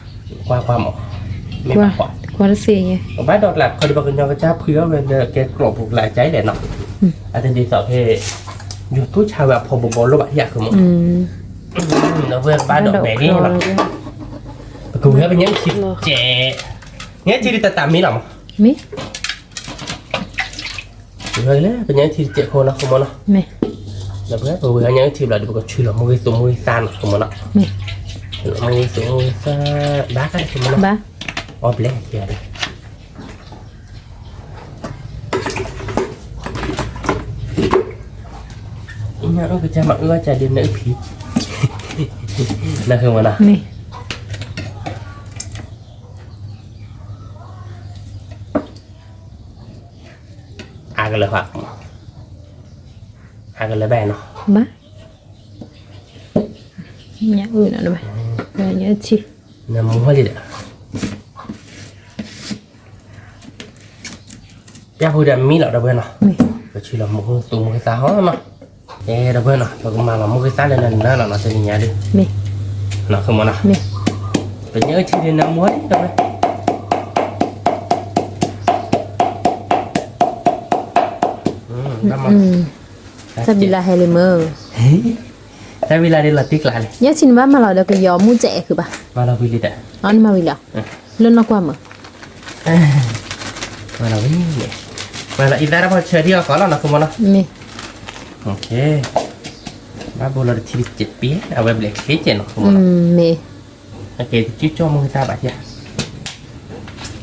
ကွၢ်ကွၢ်မး, မ့ၢ်ဘၣ်ကွၢ်, ကွၢ်တသ့, ကဘၣ်ဒိးကျး ခီဒ်ပှၤကညီကစၢ်ဖှံအီၣ်ဝဲလၢကဲကျိာ်ပူၤကျါကဲလဲၣ်နီၤ, အတဒ်သိးဖဲ, ယိၤသူၣ်ဆါဝဲအဖီဘီဘီလိၣ်ဘၣ်ယၤ ဃိမိၢ်, ဒီပုၢ်ဝဲၢ် ကဘၣ်ဒိးဘဲလံနီၤ, ပကဝံၤပညၣ်အုၣ်ထံကဲး, ညၣ်အုၣ်ထံဒ်တၢ်တၢ်မံလီၤမး, မ့ၢ် ပဝဲလၢပညၣ်အုၣ်ထံတစဲးဖိနီၤ ဃိမိၢ်နီၤ, ဒီးပဝဲပဝဲညၣ်အုၣ်ထံဘျီဒီး ပကဆှၢလီၤမူဂ့ၤသူမူဂ့ၤသါနီၤ ဃိမိၢ်နီၤ, ဆှၢလီၤမူဂ့ၤသူမူဂ့ၤသါ, ဘၣ်ကါ ဃိမိၢ်နီၤ, အီၣ်ဘျဲၣ်ကဲဒီး ညၣ်အုၣ်ကစၢ်မၤအုၣ်အီၣ်ကၢ်ဒ်နအုၣ်ဖံ, နဃိမိၢ်နီၤ, အါကလၢၤဃီ, အါကလၢၤဘၣ်နီၤ, ဘၣ်, ညၣ်အုၣ်နီၤ, ညၣ်အုၣ်ထံ, နမူဟီလံဒီး ပျၢ်ဖိဒီးမံလီၤ ဒီပုၢ်ဝဲၢ်နီၤ, ပဆှၢလီၤမူဂ့ၤသူမူဂ့ၤသါဟီနီၤ, အဲ ဒီပုၢ်ဝဲၢ်နီၤ ပကမၤလီၤမူဂ့ၤသါလၢနနၢ်လီၤနီၤ တနံၤညါဒီး, မ့ၢ်, နီၤ ဃိမိၢ်နီၤ, မ့ၢ်, ပညၣ်အုၣ်ထံဒ်နမူဒ် ဒီပုၢ်ဝဲၢ် တၢ်ဘံလါဟဲလံမ့ၢ်, တၢ်ဘံလါဒ်လီၤတံၢ်ကျါလံ, ညၣ်ထံနဘၣ်မၤလီၤဒီးကယီၤမူစဲးခုဘၣ်, မၤလီၤဝံၤလံဒီး, နမၤဝံၤလံ, လၢနီၢ်ကွၢ်မ့ၢ်, မၤလီၤဝံၤ, မၤလီၤအံၤသၣ်တၢ်ဖီဆၢထံအီၤဃီလီၤနီၤ ဃိမိၢ်နီၤ, မ့ၢ်, ဘၣ်ဘိလီၤတထံတစဲးပ့ၤ အဝဲဘျဲးချ့စဲးနီၤ ဃိမိၢ်နီၤ, မ့ၢ်, အကဲတကၠီကၠီမူဂ့ၤသါဘၣ်ယၤ,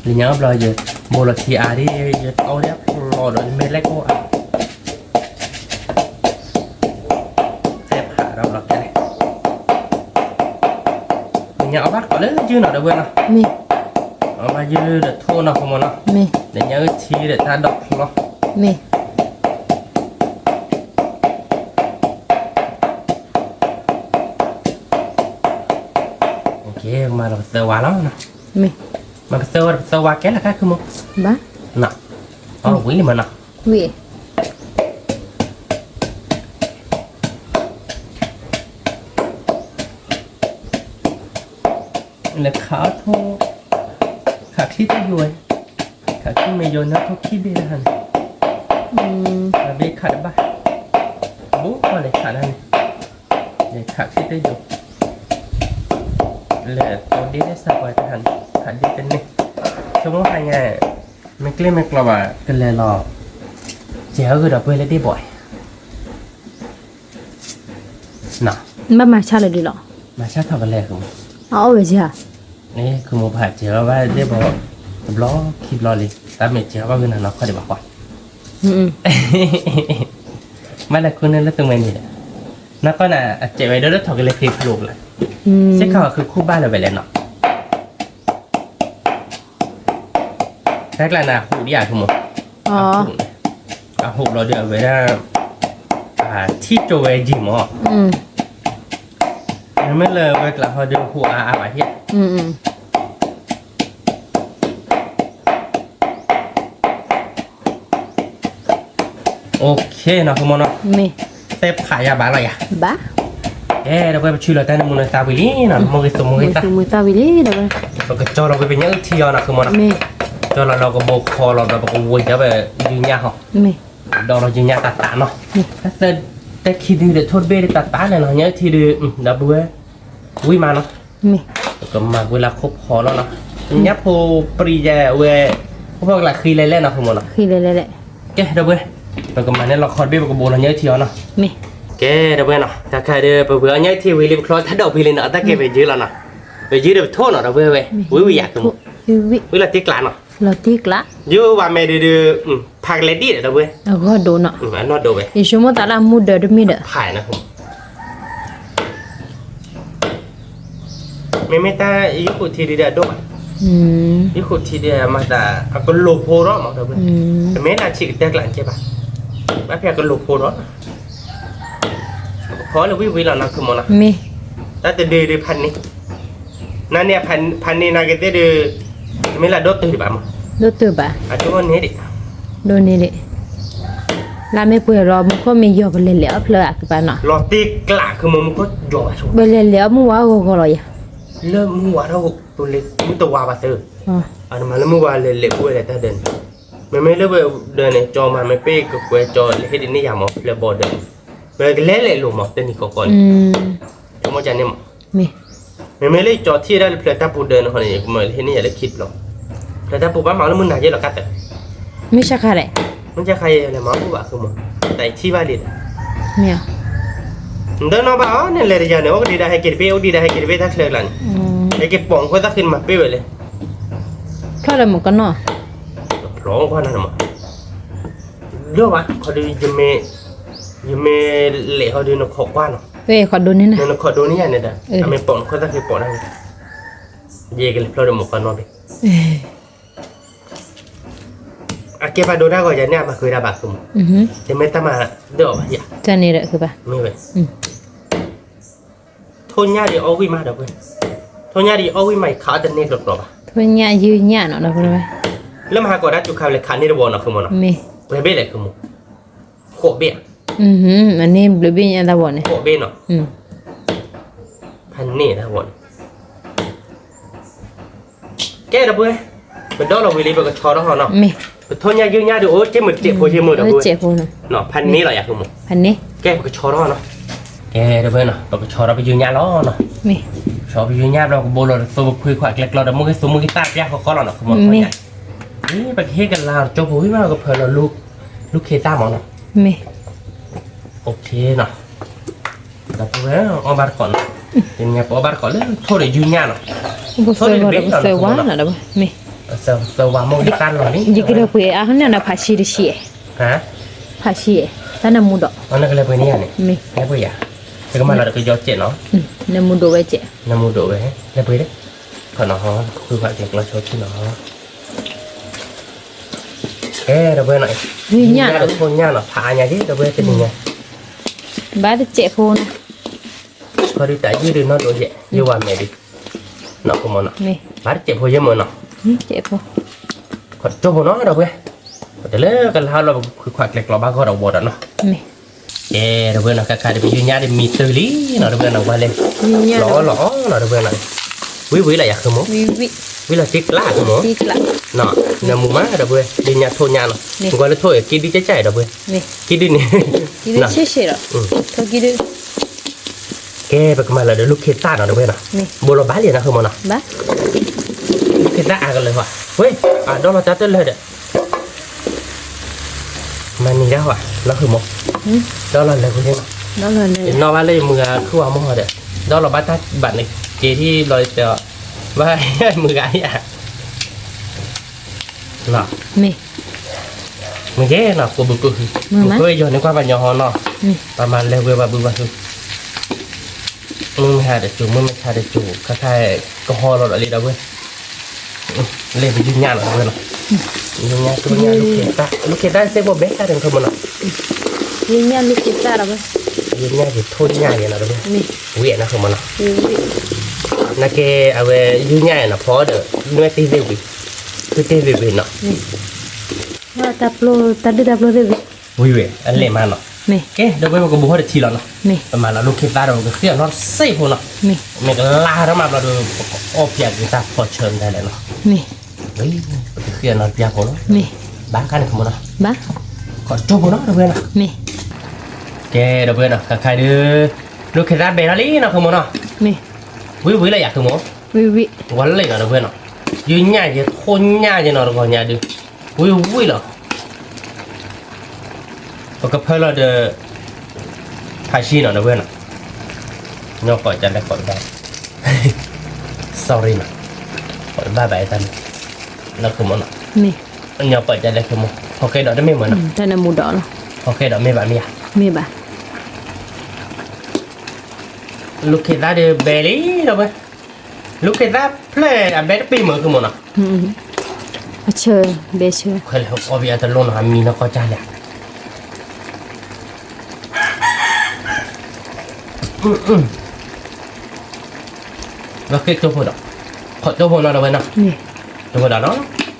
လၢညါအဘျီယ ဘိလီၤထံအါဒ် ယတီဒ်ဖျီဒီး ယမ့ၢ်လဲၤကိးအါ, သဲဖးဒီးလီၤကဲလဲၣ်, ညၣ်အီၣ်ဘၣ်တကိးလၢယုၢ်နီၤ ဒီပုၢ်ဝဲၢ်နီၤ, မ့ၢ်, အီၣ်ဘၣ်ယုၢ်ဒီးထိၣ်နီၤ ဖိမုၣ်နီၤ, မ့ၢ်, ဒီးညၣ်အုၣ်ထံဒီးတၢ်ဒိးဖျီ, မ့ၢ် ကမၤလီၤပသၢဝါလီၤ, မ့ၢ်, မၤပသၢဝါ ပသၢဝါကဲလၢ်ခါခုမီၤ, ဘၣ်, အဝံၤလံမနီၤ, ဝံၤ, လဲၤခးအီၣ်ထိၣ်, ခးချံတယိာ်ဝဲ, ခးချံမ့ၢ်ယိာ်န့ၣ်ထိၣ်ခံဘ့ၣ်တဟါန့ၣ်, ဘ့ၣ်ခးတဘၣ်, ဘူးကီၢ်လဲၤခးတၢ်န့ၣ်, လဲၤခးချံတယိာ်, လဲၤတိဒ့လၢစးပှၤတဟါန့ၣ် ခးဒ့တန့ၢ်, ဆိကမိၣ်ဟါညါ, မ့ၢ်ကျ့မ့ၢ်ကျီဘၣ် ကလဲၤလီၤ, ကဲအဂ့ၢ်ဒီးပှဲၤလၢဒ့ၣ်ဘီၣ် ဘၣ်မၤဆါလၢာ်ဒ်လီၤ, မၤဆါထီၣ်ကလဲၤ, အအီၣ်ဝဲကဲဧါ, န့ၣ် ခုမီၤဖးစဲၤထီၣ်ဘၣ်ဒ့ၣ်ဘီၣ်, တဘျီခံဘျီလံ, တၢ်မ့ၢ်စဲၤထီၣ်ဘၣ်ဂ့ၤနၤနီၢ်ခီၣ်ဒံးဘၣ်ဃီ, မ့ၢ်လဲၤခူန့ၣ်လၢသုမဲာ်န့ၣ်ဒီး, နီၢ်ခီၣ်နၤ အစဲးဝဲဒၣ်လၢထီၣ်ကလဲၤဃ့ဖျိးကလါ, စ့ၢ်ကီးဃုခူၣ်ဘၣ်လၢၤဝဲလဲၣ်နီၤ တၢ်ကျါန့ၣ် အဟူးဒံးဧါ ဆိကမိၣ်, အဟူးလီၤဒီးအဝဲဒၣ်, ထံၣ်ကၠိဝဲယံာ်မး, မ့မ့ၢ်လၢဝဲကျါဟီဒီးဟူးအါအါဘၣ်ယဲၢ် OK နီၤ ဃုမီၤနီၤ, သဲဖးယၤဘၣ်လီၤယၤ, ကဲ ဒီပုၢ်ဝဲၢ် ပဆူလီၤတၢ်န့ၣ်မူနီၤသးဝံၤလံနီၤ, မ့ၢ်ဂ့ၤသူမူဂ့ၤသး, မူသးဝံၤလံ ဒီပုၢ်ဝဲၢ်, ပကကၠီလီၤဝဲပညၣ်အုၣ်ထံအီၤနီၤ ဃုမီၤနီၤ, ကၠီလီၤလီၤကဘိဖီလီၤဒီးပကဝံၤဒီးပယုၢ်ညၣ်ဟီ, ဒီးလီၤယုၢ်ညၣ်တၢ်တၢ်နီၤ, တၢ်သၢ, တၢ်ခံဒုဒီးထိၣ်တဘ့ၣ်တၢ်တၢ်န့ၣ်နီၤ ညၣ်အုၣ်ထံဒု, ဒီပုၢ်ဝဲၢ်, ဝံၤမးနီၤ, ပကမၤဝဲလၢခိၣ်ဖီလီၤနီၤ, ညၣ်ဖိပြံယဲဝဲ, ခိၣ်ဖီကလးဃံလဲၣ်လဲၣ်နီၤ ဃုမီၤနီၤ, ကဲ ဒီပုၢ်ဝဲၢ်, ပကမၤန့ၢ်လီၤခီတဘ့ၣ် ပကဘိးလီၤညၣ်အုၣ်ထံအီၤနီၤ, ကဲ ဒီပုၢ်ဝဲၢ်နီၤ, တၢ်ခါဒီး ပဝံၤအီၣ်ညၣ်အုၣ်ထံဝံၤလံ ပချီတၢ်ဒိးဖံလံနီၤ, တၢ်ကဲပယုၢ်လီၤနီၤ, ပယုၢ်ဒီးပထိၣ်နီၤ ဒီပုၢ်ဝဲၢ်, ဝံၤဝံၤယၤ ဃုမီၤ, ဝံၤလီၤတ့ကျးနီၤ, ယုၢ်ဝဲမဲာ်ဒုးဒုး, ဖးကလဲၤဒ်ဒီး ဒီပုၢ်ဝဲၢ်, အဂီၢ်ဒိၣ်နီၤ, အနီၢ်ဒိၣ်ဝဲ, ယဆိကမိၣ်သးလၢအမူဒၢးတမ့ၢ်ဒီး, ဖးနီၤ မ့မ့ၢ်တၢ်ယုၢ်ဃုာ်ထံဒုးဒီးအဒိၣ်ဘၣ်, ယုၢ်ဃုာ်ထံဒုးမၤသး, အကလိာ်ဖိဒီးမး ဒီပုၢ်ဝဲၢ်, တမ့ၢ်လၢဆံးကတၢၢ်ကျးကဲဘၣ်, ဘၣ်ဖဲအကလိာ်ဖိဒီး, ဖီလၢဝံၤဝံၤလီၤနီၤ ဃုမီၤနီၤ, တၢ်တဒုဒုးဖးန့ၢ်, နန့ၣ်ဖးန့ၢ်နၤကသ့ၣ်ဒုး, တမ့ၢ်လၢဒိၣ်တုာ်ဒံးဘၣ်မး, ဒိၣ်တုာ်ဘၣ်, အဒိၣ်န့ၣ်ဒံး, ဒိၣ်န့ၣ်ဒံး, လၢမ့ၢ်ပှဲၤလီၤ မူခိၣ်မ့ၢ်ယီၤ ပလဲၤလဲၤအီၣ်ဖျၢၣ်အကပၤနီၤ, လီၤတ့ကျး ဃုမီၤ မူခိၣ်ယီၤဘၣ်ဆိ, ပလဲၤလဲၤအီၣ်မုၢ်ဝါဂီၤဂီၤလီၤယၤ, လၢမုၢ်ဝါထီၣ် ပလဲၤမုၢ်တဝါဘၣ်သၢ, အတမၤလၢမုၢ်ဝါလဲၤလဲၤအိၣ်ဝဲလဲၤတၢ်ဒၢးန့ၣ်, မ့မ့ၢ်လၢပဒၢးန့ၣ် ကၠီမၤမ့ၢ်ပ့ၢ်ကကွဲးကၠီလဲၤဟ့ၣ်ဒ်န့ၣ်ယၤမး ဖျၢၣ်ဘီဒၢးန့ၣ်, ပကလဲၤလဲၤလိာ်မး တနံၤဃီဃီန့ၣ်, ဆိကမိၣ်န့ၣ်မး မ့မ့ၢ်လၢကၠီထံၣ်ဝဲဒၣ်လၢဖျၢၣ်တၢ်ပူၤဒၢးန့ၣ်ဃီန့ၣ် ကမၤလၢဟ့ၣ်န့ၢ်ယၤလၢခံတဘျီ, ဖျၢၣ်တၢ်ပူၤဘၣ်မၤလၢမုၢ်နၤယဲၢ်လီၤကါသၢ, မုၢ်ဆါခါလဲၣ်, မုၢ်ဆါခါယဲၢ်လဲၤမၤဘူၣ်ဘၣ် ဃုမီၤ, တၢ်အံၤထံၣ်ဘၣ်လံဒီး, မ့ၢ်, နဒၢနီၢ်ဘၣ်အီၤ နလဲၤတယၤန့ၣ် အိၣ်ကဒံဒါဟဲက့ၤတဘ့ၣ် အိၣ်ကဒံဒါဟဲက့ၤတဘ့ၣ်တၢ်ချၢကလါန့ၣ်, ဟဲက့ၤပိာ်နခိၣ်သၣ်ဃံနမၤပ့ၢ်ဝဲလဲၣ်, ဖျီဒီးမုၣ်ကနီၢ်, ဖျီကွၢ်နၤန့ၣ်မး ဒီးဝဲခီဒုး ယမ့ၢ်လဲၤဟီဒုး နခိးကွၢ်နီၤ, နခိးဒိန့ၢ်ယၤန့ၣ်ဒီး အမ့ၢ်ပိာ်နခိၣ်သၣ်ဃံပိာ်န့ၣ်, ယကလဲၤဖျီဒီးမုၣ်ကနီၢ်ဘ့ၣ်, အကဲဘၣ်ဒိတၢ်ဂီၤယၤန့ၣ် အမၤဃုာ်ဒၣ်ဘၣ်ဃုမီၤ, တမ့ၢ်တၢ်မၤဒၢအီၤဘၣ်ယၤ, တၢ်န့ၣ်ဒီးဃုဘၣ်, မ့ၢ်ဝဲ ထိၣ်ညၣ်ဒ်အီၣ်ဝံၣ်မးဒီးဝဲ, ထိၣ်ညၣ်ဒ်အီၣ်ဝံၣ်မး ယခးအီၣ်တန့ၢ်ကျီကျီဘၣ်, ထိၣ်ညၣ်ယုၢ်ညၣ်နီၤဒီးဝဲ, လၢမဟါကီးဒၣ်စူၤခါဝဲလဲၤခးန့ၢ်တဝီနီၤ ဃုမီၤနီၤ, ပှဲၤဘ့ၣ်လဲၣ်ဃုမီၤ, ဃိးဘ့ၣ်ဧါ, အန့ၣ်ဘျုးဘ့ၣ်ညါတၢ်ဝီန့ၣ်, ဃိးဘ့ၣ်နီၤ, ဖးန့ၢ်တၢ်ဝီန့ၣ် ကဲဒီပုၢ်ဝဲၢ်, ပဒီလီၤဝံၤလံ ပကဆီထီၣ်ဟီနီၤ, ပထိၣ်ညၣ်ယုၢ်ညၣ်ဒုးအိၣ်က့မုာ်တစဲးဖိယ့မုာ်ဒီပုၢ်ဝဲၢ်, ဖးန့ၢ်လီၤယၤဃုမီၤ, ကဲပကဆီထီၣ်နီၤ, ကဲဒီပုၢ်ဝဲၢ်နီၤ ပကဆီထီၣ်ပယုၢ်ညၣ်လီၤနီၤ, ဆီပယုၢ်ညၣ်ဘျီကဘိလီၤတသိပခွံခွါကျဲကျီဒီး မုၢ်ဂ့ၤသူမုၢ်ဂ့ၤသၣ်ပျၢ်ဃီဃီလီၤနီၤ ဃုမီၤ, ပကဟ့ၣ်ကလၤကၠိဖိဝံၤမး ကဖၢလီၤ လူၢ်ခ့သၣ်မီၤနီၤ, အိၣ်ခ့နီၤ ဒီပုၢ်ဝဲၢ် အီၣ်ဘၣ်တကိးနီၤ, တနံၤပအီၣ်ဘၣ်တကိးလၢထိၣ်ဒီးယုၢ်ညၣ်နီၤ, ထိၣ်ဒီးတဘ့ၣ်လီၤနီၤ, မ့ၢ် သဝၤမိၢ်ဂံၢ်သၣ်လီၤလံ ယကလဲၤပှ့ၤအါန့ၣ် ဖးဆံတဆံ, ဖးဆံ, တၢ်နၢမူဒီး, နကလဲၤပှ့ၤန့ၢ်ယၤန့ၣ်, လဲၤပှ့ၤယၤ, ယကမၤလီၤတကယီကဲးနီၤ, နၢမူဒိၣ်ဝဲကဲး, နၢမူဒိၣ်ဝဲ, လဲၤပှ့ၤလံ, ခီနီၤ, ဃုဖးကဲးကျီဆိထံနီၤ, ကဲ ဒီပုၢ်ဝဲၢ်နီၤ, ယညၣ်နီၤ ထိၣ်ညၣ်နီၤ ဖးအါညါက့ ဒီပုၢ်ဝဲၢ်တနံၤညါ, ဘၣ်တစဲးဖိနီၤ, ခီဒုးတၢ်ယုၢ်ဒုးနီၢ်ဒိးယဲၢ် ယဝၤမဲာ်ဒုး, နီၤ ခိၣ်မီၤနီၤ, ဘၣ်တစဲးဖိယဲၢ်မၢနီၤ, ခီကၠိဖိနီၤ ဒီပုၢ်ဝဲၢ်, ပတလၢကလါလီၤ ပခွဲးခွးကျဲကျီဘၣ်ဂီၢ်ဒီးဝီဒီးနီၤ, ကဲ ဒီပုၢ်ဝဲၢ်နီၤ ခါခါဒုး ပယုၢ်ညၣ်ဒုးမံတၢၢ်လံနီၤ ဒီပုၢ်ဝဲၢ်နီၤ ကွၢ်လဲၣ်, လီၤအီၣ်လီၤအီလီၤ ဒီပုၢ်ဝဲၢ်နီၤ, ဝံၤဝံၤလၢယၤ ဃုမိၢ်, ဝံၤလီၤတံၢ်ကျါ ဃုမိၢ်, နီၤ နၢမူမး ဒီပုၢ်ဝဲၢ် ယုၢ်ညၣ်ထိၣ်ညၣ်နီၤ, နကွၢ်လၢထိၣ်အံၤ က့ဒုကၠဲးကၠဲး ဒီပုၢ်ဝဲၢ်, က့ဒုန့ၣ်, က့ဒု, ကဲ ပကမၤလၢာ်ဒီး လူၢ်ခ့သၣ်နီၤ ဒီပုၢ်ဝဲၢ်နီၤ, ဘိလီၤဘၣ်လံနီၤ ဃုမိၢ်နီၤ, လူၢ်ခ့သၣ်အါကလၢာ်ဟီ, ဝဲ, အဒီလီၤတၢ်တလၢာ်ဒီး မၤနံၤဒၣ်ဟီ, နီၤ ဃုမိၢ်, ဒီလီၤလၢာ်ကွံာ်နီၤ, ယနီၣ်ဘၣ်လၢယမုၢ်ဂၤခုၣ်ဝါမီၢ်ဟီဒီး, ဒီလီၤဘၣ်တၢ်ဘၣ်န့ၣ် က့ၤထံၣ်ဘျီတဲအီၤ, ဘၣ်မုၢ်ဂၤယၤ, မ့ၢ်ကဲနီၤ ကိးဘုးကိးဟုး, ဘုးကိးယီၤန့ၣ်ကွၢ်ပှၤညီဟီနီၤ, ပှၤမၤလဲၤဝဲပှၤဘုးပှၤဟုး, မုၢ်မဆါတစိၤ မုၢ်မဆါတစိၤ ခါခါ ကဟီလီၤဒီးလံဒီပုၢ်ဝဲၢ် လဲၤပယုၢ်ညၣ်နီၤ ဒီပုၢ်ဝဲၢ်နီၤ, ယုၢ်ညၣ် လူၢ်ခ့သၣ် လူၢ်ခ့သၣ်စ့ၢ်ကီးဘဲတၢ်န့ၣ် ဃုမိၢ်နီၤ, ယုၢ်ညၣ်လူၢ်ခ့သၣ်ဒီပုၢ်ဝဲၢ်, ယုၢ်ညၣ်က့ၤထိၣ်ညၣ်က့ၤနီၤ ဒီပုၢ်ဝဲၢ်, ဝံၤနီၤ ဃုမိၢ်နီၤ, နာ်က့ အဝဲယုၢ်ညၣ်နီၤ ဖီဒီး နွဲၣ်တ့ၢ်သ့ၣ်ဝံၤ, ဖုတ့ၢ်သ့ၣ်ဝံၤနီၤ, တၢ်ဒုၣ်တၢ်ပျိၢ်သ့ၣ်ဝံၤ, ဝံၤဝဲ အလဲၤမးနီၤ, ကဲ ဒီပုၢ်ဝဲၢ် ပကဘူးထီၣ်တထံလီၤနီၤ, ပမၤလီၤလူၢ်ခ့သၣ်ဒီး ပကဃ့အီၤနီတစဲးဖိနီၤ, မ့ၢ်ကလါထီၣ်မးဘျီဒီး ပကအီၣ်ဖျဲးက့ၤတၢ်ဖီဆၢမတၤလဲၣ်နီၤ, ပကဃ့အီၤနီတပျၢ်ဖိလီၤ, ဘၣ်ခါန့ၣ် ဃုမိၢ်နီၤ, ခီကၠိဖိနီၤ ဒီပုၢ်ဝဲၢ်နီၤ, ကဲ ဒီပုၢ်ဝဲၢ်နီၤ ခါခါဒုး လူၢ်ခ့သၣ်ဘဲထီၣ်လံနီၤ ဃုမိၢ်နီၤ, ဝံၤဝံၤလၢယၤ ဃုမိၢ်, ဝံၤလၢနီၤ ဒီပုၢ်ဝဲၢ်နီၤ, ယုၢ်ညၣ်ယဲ ထိၣ်ညၣ်ယဲနီၤ တဂီၤညါဒုး, ဝံၤဝံၤလီၤ ပကဖၢလီၤဒီး ဖးဆံနီၤ ဒီပုၢ်ဝဲၢ်နီၤ, ညီကိးကလဲၣ်ကိးတဘၣ်, sorry နီၤ, ကိးတဘၣ်ဘၣ်အတၢ်န့ၣ်, နီၤ ဃုမိၢ်နီၤ, ညီကိးကလဲၣ် ဃုမိၢ် ဖီဃဲဒီးတမ့ၢ်မၢနီၤ, ဖီဃဲဒီးမ့ၢ်ဘၣ်မ့ၢ်ဧါ, မ့ၢ်ဘၣ်, လူၢ်ခ့သၣ်ဒုးဘဲလံ ဒီပုၢ်ဝဲၢ်, လူၢ်ခ့သၣ်ဖျၢၣ်အဘဲတပ့ၤမၢ ဃုမိၢ်နီၤ, အဆၢ, ဘဲဆၢ, ခွဲးလၢအီၣ်ဘံအတလိၣ်နီၤ အမံၤနီၢ်ကီၢ်ကၢ်လဲၣ် လီၤဃ့ၢ်ကၠိဖိဒီး, ခီကၠိဖိနီၤ ဒီပုၢ်ဝဲၢ်နီၤ, ကၠိဖိဒီးနီ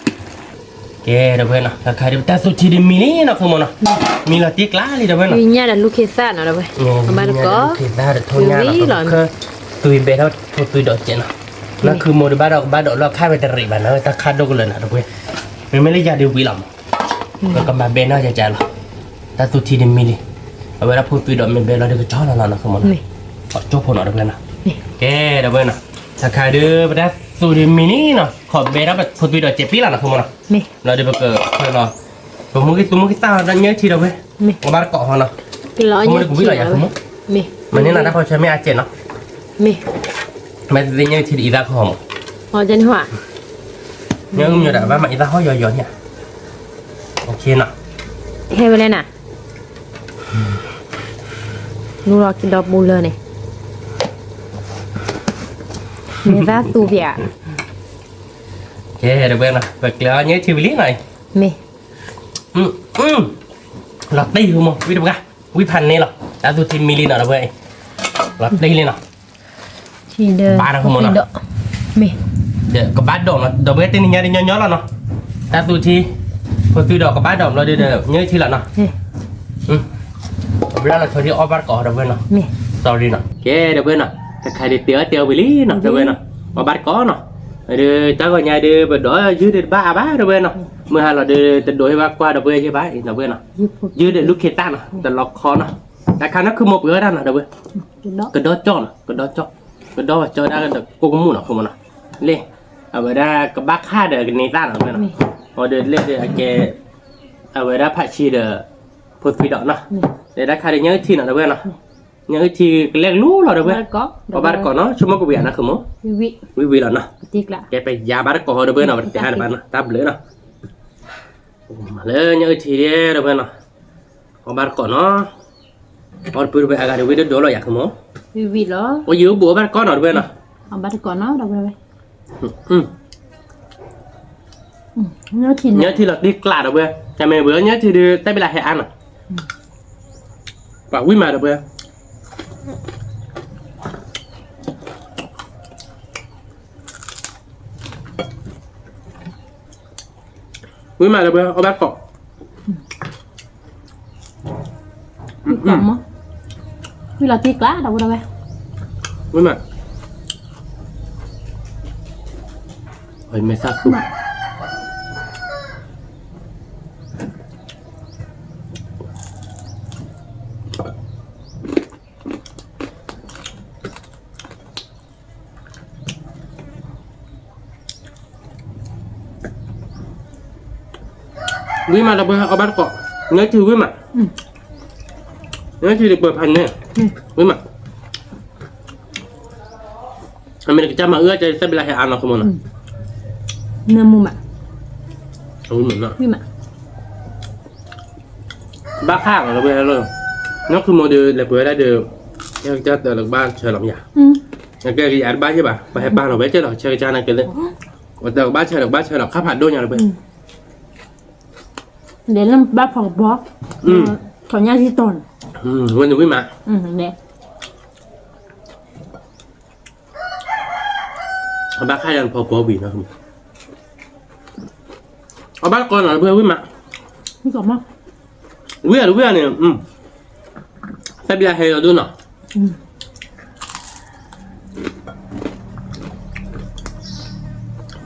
ၤ, ကဲ ဒီပုၢ်ဝဲၢ်နီၤ ခါခါဒုး ပတၢ်သူၣ်ထံဒုးမံလံနီၤ ဃုမိၢ်နီၤ, မံလီၤတံၢ်ကျါလံ ဒီပုၢ်ဝဲၢ်နီၤ, ယုၢ်ညၣ်ဒီးလူၢ်ခ့သၣ်နီၤ ဒီပုၢ်ဝဲၢ်, အဘၣ်တကိး, လူၢ်ခ့သၣ်ဒီးထိၣ်ညၣ်နီၤ ပကဃ့သွံဘဲထီၣ်ဖိသွံဒီးစဲးနီၤ, နီၤ ဃုမိၢ်ဒုးဘၣ်ဒီးကဘၣ်ဒီးလီၤခါဝဲတရံးဘၣ်နီၤ တၢ်ခါဒိၣ်ကလၢာ်နီၤ ဒီပုၢ်ဝဲၢ်, မ့မ့ၢ်လၢယၤဒုးဝံၤလီၤမး ပကမၤဘဲနီၢ်ယၤကလီၤ, တၢ်သူၣ်ထံဒုးမံလံ, အဝဲဒၣ်ဖိသွံဒီးမ့ၢ်ဘဲလီၤဒုးကကၠီလီၤလီၤနီၤ ဃုမိၢ်နီၤ, ခီကၠိဖိနီၤ ဒီပုၢ်ဝဲၢ်နီၤ, ကဲ ဒီပုၢ်ဝဲၢ်နီၤ, ခါခါဒုး ပတၢ်သူၣ်ထံမံလံနီၤ ခီၣ်ဘဲထီၣ်ဖိသွံဒီးစဲးပံလီၤနီၤ ဃုမိၢ်နီၤ, လီၤဒုးပကဖၢလီၤ, ပမူဂံၢ်သူမူဂံၢ်သၣ်ဒီးညၢထံဒီပုၢ်ဝဲၢ်, ပဘၣ်တကိးဟီနီၤ, ပမူဒုးကဝံလီၤယၤ ဃုမိၢ်, မ့ၢ်န့ၢ်နၤတၢ်ဖီဆၢမ့ၢ်အစဲးနီၤ, မ့ၢ်သ့ၣ်ညၢထံဒုးအံသၣ်ခီမး, ညၢအုၣ်မညီဒီး ဘၣ်မၤအံသၣ်ဟီၣ်ယီၤယီၤန့ၣ်, ဟဲဝဲလဲၣ်နၤ, လူလီၤကဒီးပူၤလၢန့ၣ်, မ့ၢ်သၣ်သူပျး, ကဲ ဒီပုၢ်ဝဲၢ်နီၤ ပကျဲၤအီၣ်ညၢထံဝံၤလံနီၤ, မ့ၢ်, လီၤတံၢ် ဃုမိၢ် ဝံတပှၢ်, ဝံဖးန့ၢ်လီၤ တၢ်သူၣ်ထံမံလံနီၤ ဒီပုၢ်ဝဲၢ်, လီၤတံၢ်လံနီၤ, ဘၣ်နီၤ ဃုမိၢ်နီၤ, မ့ၢ်, ဒီးကဘၣ်ဒိးနီၤ ဒီပုၢ်ဝဲၢ် တနံၤညါဒုးညီညီလီၤနီၤ, တၢ်သူၣ်ထံ, ဖိသွံဒီးကဘၣ်ဒိးဘျီဒုးဒီး ညၢထံလီၤနီၤ, ဘျါလီၤဆီဒံးအီၣ်ဘၣ်တကိး ဒီပုၢ်ဝဲၢ်နီၤ, sorry နီၤ ကဲ ဒီပုၢ်ဝဲၢ်နီၤ, တခါဒုးတဲအီၣ်တဲအီၣ်ဝံၤလံနီၤ ဒီပုၢ်ဝဲၢ်နီၤ, အီၣ်ဘၣ်တကိးနီၤ, ဒီးတၢ်ဂီၤညါဒုး ပဒိးယုၢ်ဒုးတဘၣ်အါဘၣ် ဒီပုၢ်ဝဲၢ်နီၤ, မုၢ်ဟါလီၤဒုး တဒိးဟ့ၣ်ဘၣ်ကွၢ်ဒီပုၢ်ဝဲၢ်ယဲၢ်ဘၣ်အံၤ ဒီပုၢ်ဝဲၢ်နီၤ, ယုၢ်ဒီးလူၢ်ခ့သၣ်နီၤ တလီခီနီၤ, တၢ်ခါနီၤ ခုမိၢ်ပှ့ၤဝဲဒၣ်နီၤ ဒီပုၢ်ဝဲၢ်, ကဒီကၠီၣ်နီၤ ကဒီကၠီၣ်, ကဒီကၠီၣ်ဒၣ်ဒီးကိၣ်ကမူၣ်နီၤ ခုမိၢ်နီၤ, လၢ အဝဲဒၣ်ကဘၣ်ခါဒီးကန့ၢ်သၣ်နီၤ ဒီပုၢ်ဝဲၢ်နီၤ, အီၤဒီးလၢဒုးအကဲ အဝဲဒၣ်ဖးဆံဒီး ဖိသွံဒီးနီၤ, ဒီးတၢ်ခါဒုးညၢထံနီၤ ဒီပုၢ်ဝဲၢ်နီၤ, ညၣ်အုၣ်ထံကလဲၤကလူလီၤ ဒီပုၢ်ဝဲၢ်, အီၣ်ဘၣ်တကိးနီၤ, ဆိကမိၣ်ကဝံၤအါနီၤ ဃုမိၢ်, ဝံၤဝံၤလီၤနီၤ, ကဲပယၤဘၣ်တကိးဟီ ဒီပုၢ်ဝဲၢ်နီၤ, ပတတဲအါတဘၣ်နီၤ, တၢ်ဘျုးနီၤ, မၤလၢညၣ်အုၣ်ထံဒဲ ဒီပုၢ်ဝဲၢ်နီၤ, အီၣ်ဘၣ်တကိးနီၤ, အီၣ်တပုၢ်တဝဲၢ်အဂၤဒီး ဝံၣ်ဒိၣ်ဒိၣ်လီၤယၤ ဃုမိၢ်, ဝံၤဝံၤလီၤ, အိၣ်ယုၢ်အိၣ်ဘူးအီၣ်ဘၣ်တကိးနီၤ ဒီပုၢ်ဝဲၢ်နီၤ, အီၣ်ဘၣ်တကိးနီၤဒီပုၢ်ဝဲၢ် ညၣ်ထံလီၤတံၢ်ကျး ဒီပုၢ်ဝဲၢ်, တမ့ၢ်ဝဲညၣ်ထံဒုး သၣ်ဘံလးဟဲအါနီၤ, ပှၤဝံၣ်မး ဒီပုၢ်ဝဲၢ်, ဝံၣ်မး ဒီပုၢ်ဝဲၢ် အီၣ်ဘၣ်တကိး, ဝံၣ်လီၤတံၢ်ကျး ဒီပုၢ်ဝဲၢ်, ဝံၣ်မး, အမဲာ်သၣ်သူ ဝံၣ်မး ဒီပုၢ်ဝဲၢ် အီၣ်ဘၣ်တကိး, ညၣ်ထံဝံၣ်မး, ညၣ်ထံတပၢၤဖးန့ၣ်, ဝံၣ်မး, အမ့ၢ်တကစၢ်မၤအုၣ်အကဲ သၣ်ဘံလးဟဲအါနီၤ ဃုမိၢ်နီၤ, နၢမူမး, ဝံၣ်မး, ဘၣ်ဃးလီၤ ဒီပုၢ်ဝဲၢ်လီၤ, နီၢ်ဃုမိၢ်ဒီး လဲၤပှ့ၤဝဲဒၣ်ဒီး ကစၢ်တၢ်လၢကဘၣ်ဆၢလီၤမးယၤ, အကဲကယၤတဘၣ်ယဲၢ်ဘၣ် ပှၤဟဲပာ်လီၤဝဲကဲလီၤ ဆၢကစၢ်နာ်က့လၢ တၢ်ကဘၣ်ဆၢလီၤ ကဘၣ်ဆၢလီၤ ခါဖးဒိၣ်ညါ ဒီပုၢ်ဝဲၢ် လဲၤလၢဘၣ်ဖီကဘီ, ထီၣ်ညၣ်ယံၤတီၤန့ၣ်, ဝဲန့ၣ်ဝံၣ်မး, အဘၣ်ခါယၤဖီကဘီဝံၤနီၤ, အဘၣ်တကိးနီၤ ဒီပုၢ်ဝဲၢ် ဝံၣ်မး, ဝံၣ်အီၤတဝံၣ်အီၤန့ၣ်, သၣ်ဘံလးဟဲလီၤဒိၣ်နီၤ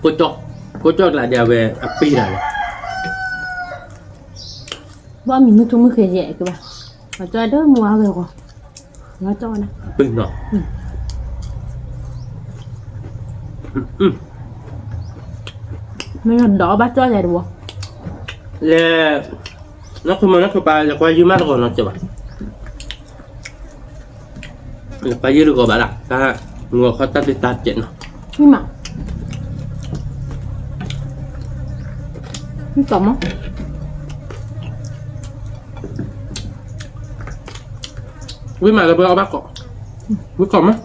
ကိးကၠီၣ်ကျးဒံးအဝဲအပ့ၢ်တၢ်န့ၣ်, ဘၣ်မံၤမုၢ်ထူမုၢ်ဃ့ယဲၢ်ကဘၣ်, ပှၤကၠီၣ်ဒၢမူအါဝဲဂီၤ, ပှၤကၠီၣ်ဝဲဒၣ်, ပ့ၢ်နီၤ, မ့ၢ်ဒီးဘၣ်ကၠီၣ်ယဲၢ်တဝီ, လဲၤ, နီၢ်ခိမၤနီၢ်ခိပၢ် လဲၤကွၢ်ယုၢ်မးတဂီၤနီၤကၠီၣ်ဘၣ် ပှၤယုၢ်တဂီၤဘၣ်လၢ်, တၢ်မုၢ်ဂီၤခီတၢ်သ့တၢ်စဲးနီၤ, မ့ၢ်မး, မ့ၢ်ကီးမး, ဝံၣ်မးလၢပှဲၤအီၣ်ဘၣ်ကီး, ဝံၣ်ကီးမး,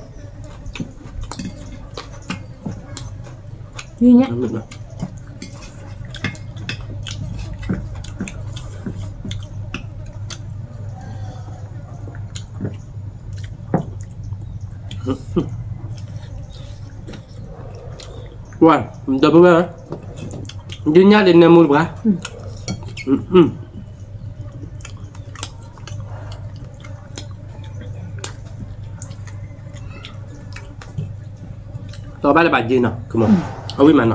ယညါ ဝါ, ဒီပုၢ်ဝဲၢ်, ယညၣ်ဒ်နၢမူတပှၤ, တီဘၣ်လၢဘၣ်ယ့ၤနီၤ, အဝံၣ်မးနီၤ.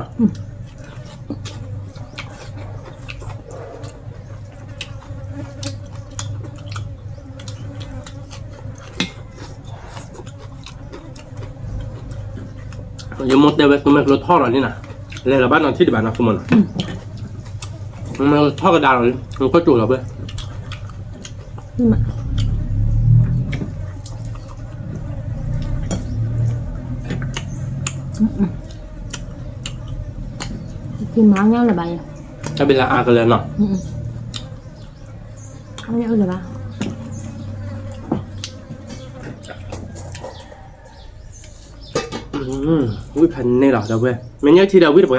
ယမိၢ်တဲဝဲ သုမ့ၢ်ကျိထီၣ်လီၤန့ၣ်နီၤ, လဲၤလီၤဘၣ်နီၤထံၣ်ဒံးဘၣ်နီၤ သုမ့ၢ်နီၤ, မ့ၢ်ထီၣ်ကဒါလီၤလံ နကတိၤလီၤဘၣ်. တၢ်ဘံလါအါကလဲာ်နီၤ, အါလၢဘၣ်. ဝံၣ်ဖးန့ၢ်လီၤ ဒီပုၢ်ဝဲၢ်, မ့ၢ်ညၣ်ထံဒီးဝံၣ်တပှၤ,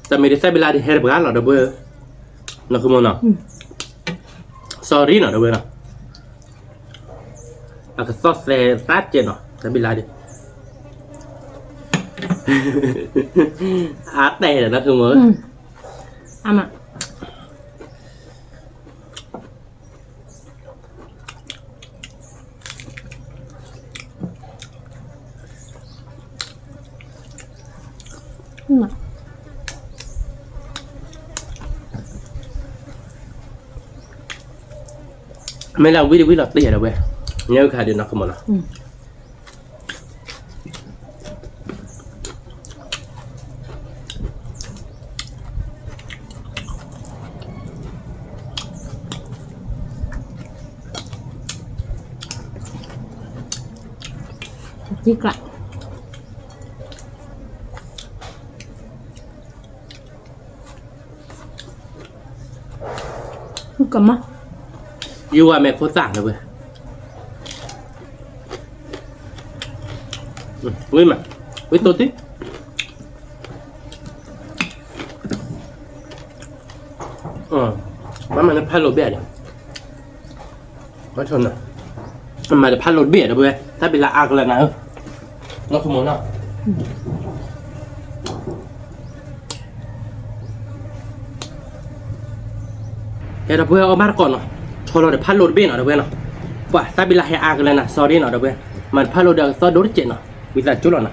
တၢ်မ့ၢ်တသၣ်ဘံလါဒ်ဟဲတပှၤလီၤ ဒီပုၢ်ဝဲၢ်, နီၢ်ဃုမိၢ်နီၤ, sorry နီၤ ဒီပုၢ်ဝဲၢ်နီၤ, အကသီၣ်သဲသၣ်ကဲးနီၤ တၢ်ဘံလါဒ်, အါတဲာ်ဒီး နီၢ်ဃုမိၢ်, အါမး မ့ၢ်လၢဝံၣ်တဝံၣ်လီၤတံၢ်ဒီးဝဲ, ညၣ်အုၣ်ခါဒ်နီၢ်ကမီၤလီၤ. အ ကံကျး ကမၣ် ယဝၤမဲာ်ခိၣ်သၣ်လၢဝဲ ဝံၤမး ဝံၤတိၢ်တံၢ် မ့မ့ၢ်နဖးလိာ်တဘ့ၣ်ဒီး မ့ၢ်န မၤတဖးလိာ်တဘ့ၣ်ဒီးဝဲ တၢ်ဘံလၤအါကလၢနၤဧၢ နီၢ်ခိမီၤနီၤ ကဲဒီပုၢ်ဝဲၢ် အီၣ်ဘၣ်တကိးနီၤ ဆီလီၤတဖးလိာ်တဘ့ၣ်နီၤ ဒီပုၢ်ဝဲၢ်နီၤ ပှၤသးဘံလၤဟဲအါကလၢနၤ sorry နီၤ ဒီပုၢ်ဝဲၢ် မၤတဖးလိာ်ဒီးသီၣ်ဒိတစဲးနီၤ ဝံသးစူၤလီၤနီၤ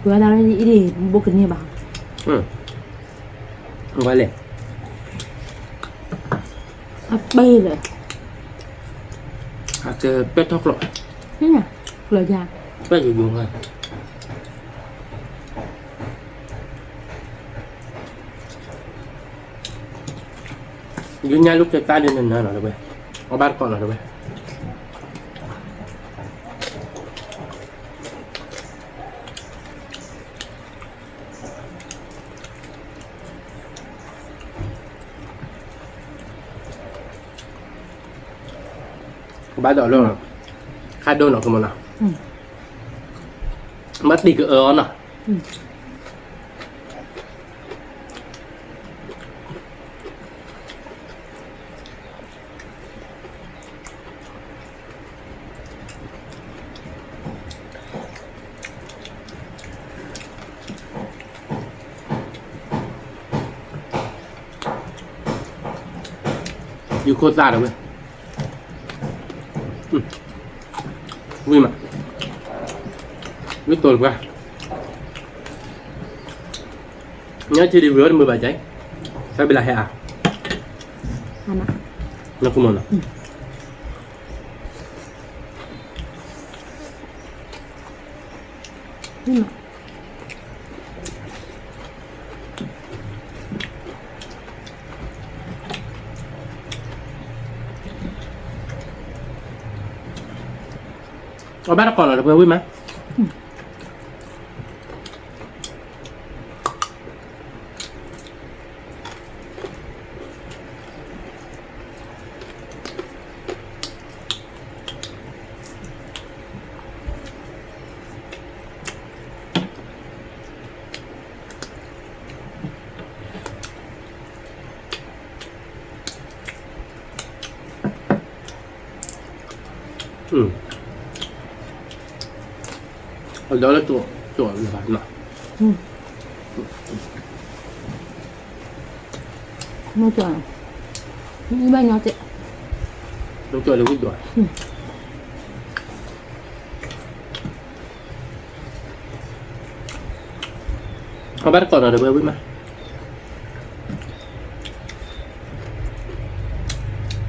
ဝဲဒၣ်အံၤ ဘိကန့ၢ်ဘၣ် ဝဲလဲၣ် အပ့ၢ်လၢ အကပဲၢ်ထီၣ်ကျိး ကျိးယၤ ပဲၢ်ယိၤယိၤ ယညါလူၤက့ၤတၢ်ဒ်နၤနီၤ ဒီပုၢ်ဝဲၢ် အီၣ်ဘၣ်တကိးနီၤ ဒီပုၢ်ဝဲၢ် ကဘၣ်ဒီးလၢ ခါဒိၣ်နီၤ ကမၤနီၤ ဘၣ်တံၢ်ကအၢအီၤနီၤ ယခိၣ်သၣ်ဒီးဝဲ ဝံၤမး ဝံၤတိၢ်တပှၢ် ညါထံဒံးဝံၤအီၤတမုာ်ဘၣ်ကဲ သးဘံလၤဟဲအါ နီၢ်ခိမီၤနီၤ အီၣ်ဘၣ်တကိးနီၤ ဒီပုၢ်ဝဲၢ် ဝံၤမး အဒီးလၢကၠိၣ်လၢၤဘၣ်နီၤ မ့ၢ်ကၠိၣ် မ့ၢ်ဘၣ်ညီတ့ၢ် မ့ၢ်ကၠိၣ်လၢဝံၣ်ဒိၣ် အီၣ်ဘၣ်တ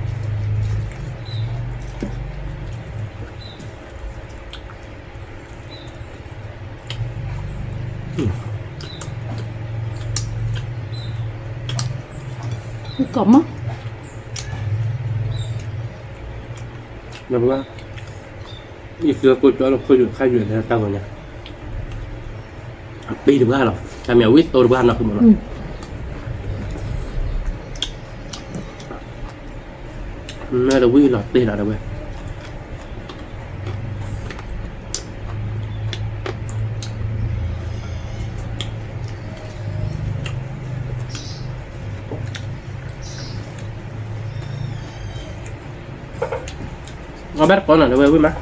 ကိးနီၤ ဒီပုၢ်ဝဲၢ် ဝံၤမး ကီးမး ဒီပုၢ်ဝဲၢ် ယကကိးကၠီလၢခိၣ်ယုၢ်ခါယုၢ်လၢတၢ်ဂီၤညါ အပ့ၢ်တပှၢ်လီၤ တၢ်မ့ၢ်အဝံၣ်သိတပှၢ်နီၤ မ့ၢ်လၢဝံၣ်လီၤတ့ၢ်လီၤဒီးဝဲ အီၣ်ဘၣ်တကိးနီၤ ဒီပုၢ်ဝဲၢ် ဝံၤမး က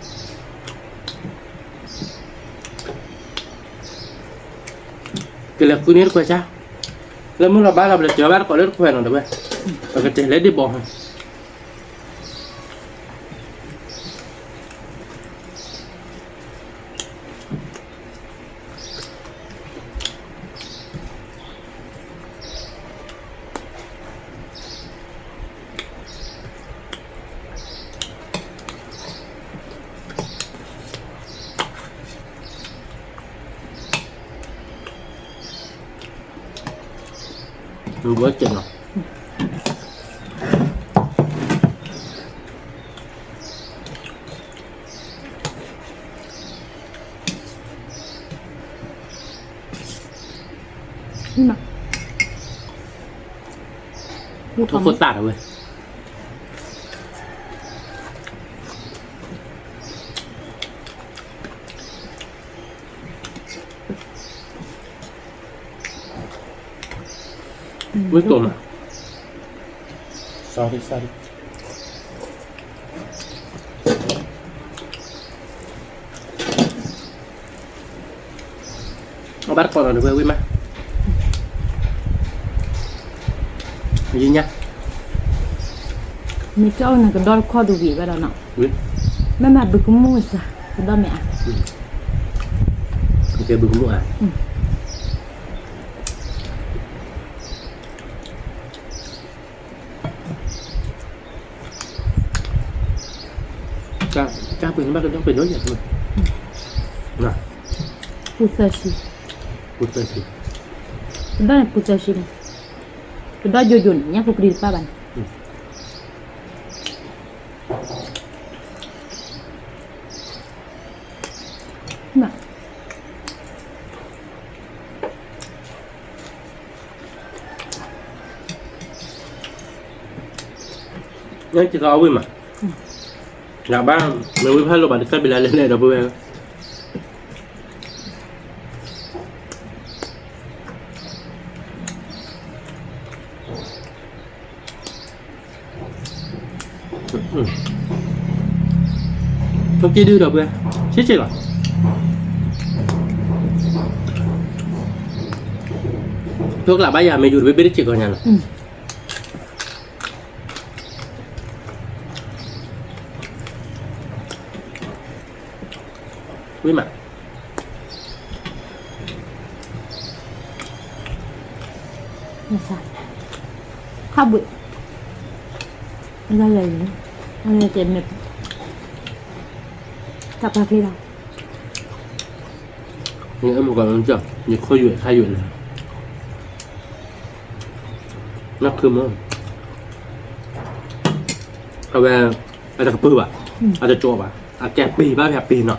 လဲၤဃုန့ၢ်တခွဲးဆါ လၢမုၢ်လီၤဘၣ်လီၤ ပလဲၤစၢၤဘၣ်တကိးလၢတခွဲးနီၤ ဒီပုၢ်ဝဲၢ် ပကတဲလဲၤဒ့ၣ်ဘီ ဘီစဲးနီၤ ထိၣ်ခိၣ်သၣ်ဒီးဝဲ ဝဲတိၢ်မး sorry sorry အဘၣ်တကိးလီၤဒီးဝဲဝံၤမး ယညါ မ့ၢ်ကၠီၣ်နကဒီတခီဒူဝံၤဘၣ်ဒီးနီၤ မ့ၢ်မၤဘုကမူၣ်စၢ် ကဒီမ့ၢ်အါ ကဲဘုကမူၣ်အါ တၢ်ပှ့ၤန့ၣ်ဘၣ်ကဒီပှ့ၤဒိၣ်ယဲၢ် ပူၤသၢဆံ ပူၤသၢဆံ ကဒီန့ၣ်ပူၤသၢဆံန့ၣ် ကဒီယိယိန့ၣ် ညၣ်ဖိကရံၣ်တပၣ်ဘၣ်န့ၣ် ညၣ်က့ၤသးအဝံၣ်မး လၢဘၣ် မ့ၢ်ဝံၣ်ဖးလိာ်ဘၣ်တသၢဘ့ၣ်လၢလဲၣ်န့ၣ်ဒီပုၢ်ဝဲၢ် ထိၣ်က့ၣ်ဒုဒီပုၢ်ဝဲၢ် ဆ့ဆ့လီၤ ထိၣ်ကလးဘၣ်ယၤမ့ၢ်ယူၤတဘ့ၣ်ဘ့ၣ်တစ့ၢ်ကီးညါလီၤ ဝံၤမး ခါဘှံး လၢယၤအံၤ အတဲမ့ၢ် တၢ်ပာ်ချ့လီၤ ယအမုၢ်ကီးလၢယခိၣ်ယွဲၣ်ခါယွဲၣ်လၢ နၢ်ခုမ့ၢ် အဝဲ အတကပၢၢ်ဘၣ် အတကၠီဘၣ် အကဲပ့ၤဘၣ်ဖဲအပ့ၤနီၤ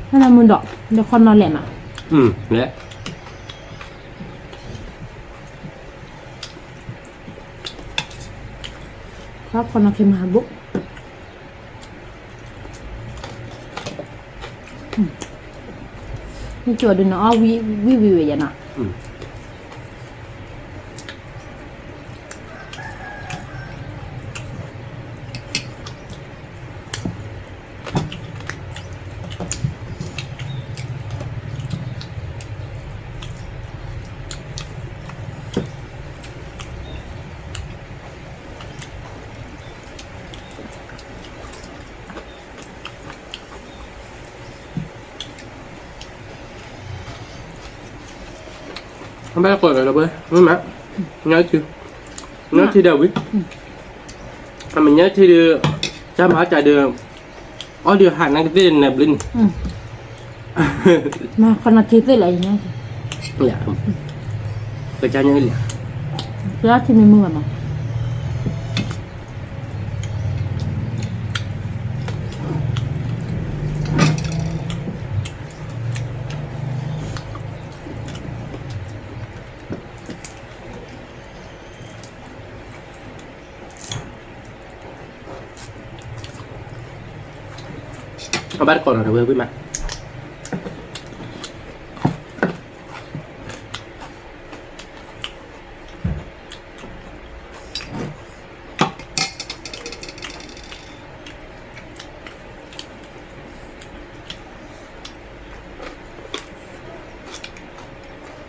ဟဲလၢမုၢ်ဒီး ဒီးခီနီၤလဲၣ်မး လဲၣ် ခီနီၤခဲမုၢ်ဟးဘိ မ့ၢ်ကၠီဒုးနအီၣ် ဝံၣ်ဝံၣ်ဝဲယဲနီၤ ဘၣ်ကိးလီၤလၢပှဲၤ မ့ၢ်မး ညါထံ ညါထံဒၣ်ဝံၤ အမ့ၢ်ညါထံဒီး တၢ်မၤတၢ်ဒီး အီၣ်ဒီးဟးနါကသ့ၣ်နဘျုးန့ၣ် မၤခီနီၤထံသ့ၣ်လၢအံၤညါထံ ကစၢ်ညါလံ ကစၢ်ထံမ့ၢ်မုၢ်ဘၣ်မး အဘၣ်တကိးလီၤဒီးဝဲဝံၤမး မ့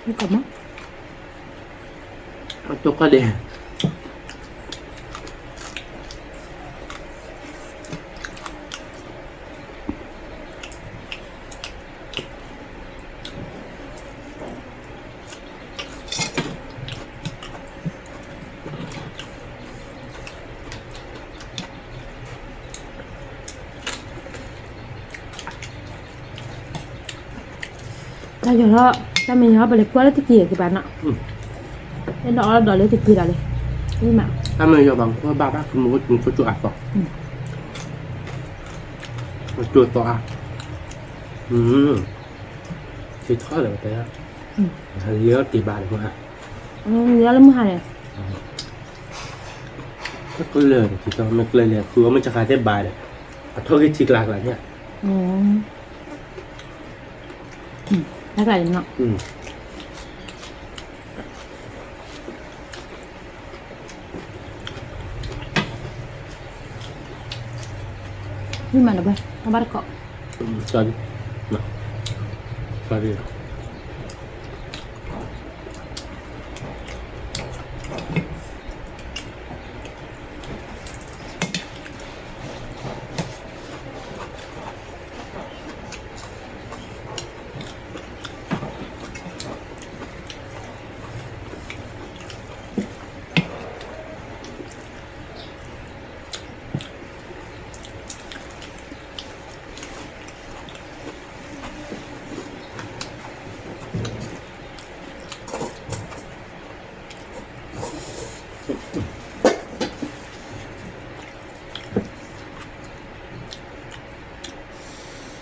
ၢ်ကမ အတိၢ်ခီၣ်ဒဲး တၢ်ယီၤထီၣ် တၢ်မ့ၢ်ယီၤပလဲၤကွၢ်လၢတက့ၢ်ကဘၣ်နီၤ အဲၣ်ဒိးအီၣ်ဒိးလၢတက့ၢ်ဒီးလံ မ့ၢ်မး တၢ်မ့ၢ်ယီၤဘၣ်ကွၢ်ဘၣ်ဘၣ်ကမူၤကမူၤကၠိအသီ ကၠိသီအါ, ထံထီၣ်လၢပတဲ, လၢတ့ၢ်ဘၣ်ဒီးမုၢ်ဟါ, လၢမုၢ်ဟါန့ၣ်, ကလၢာ်ထံထီၣ် မ့ၢ်ကျဲလဲၤဃုအီၣ်မ့ၢ်ကခါသ့ၣ်ဘၣ်ဒီး, အထီၣ်ဂ့ၢ်ထံကျါကျါန့ၣ်, တၢ်ကျါန့ၣ်နီၤ, မ့ၢ်မးဒီး အဘၣ်တကိး, ဝံၣ်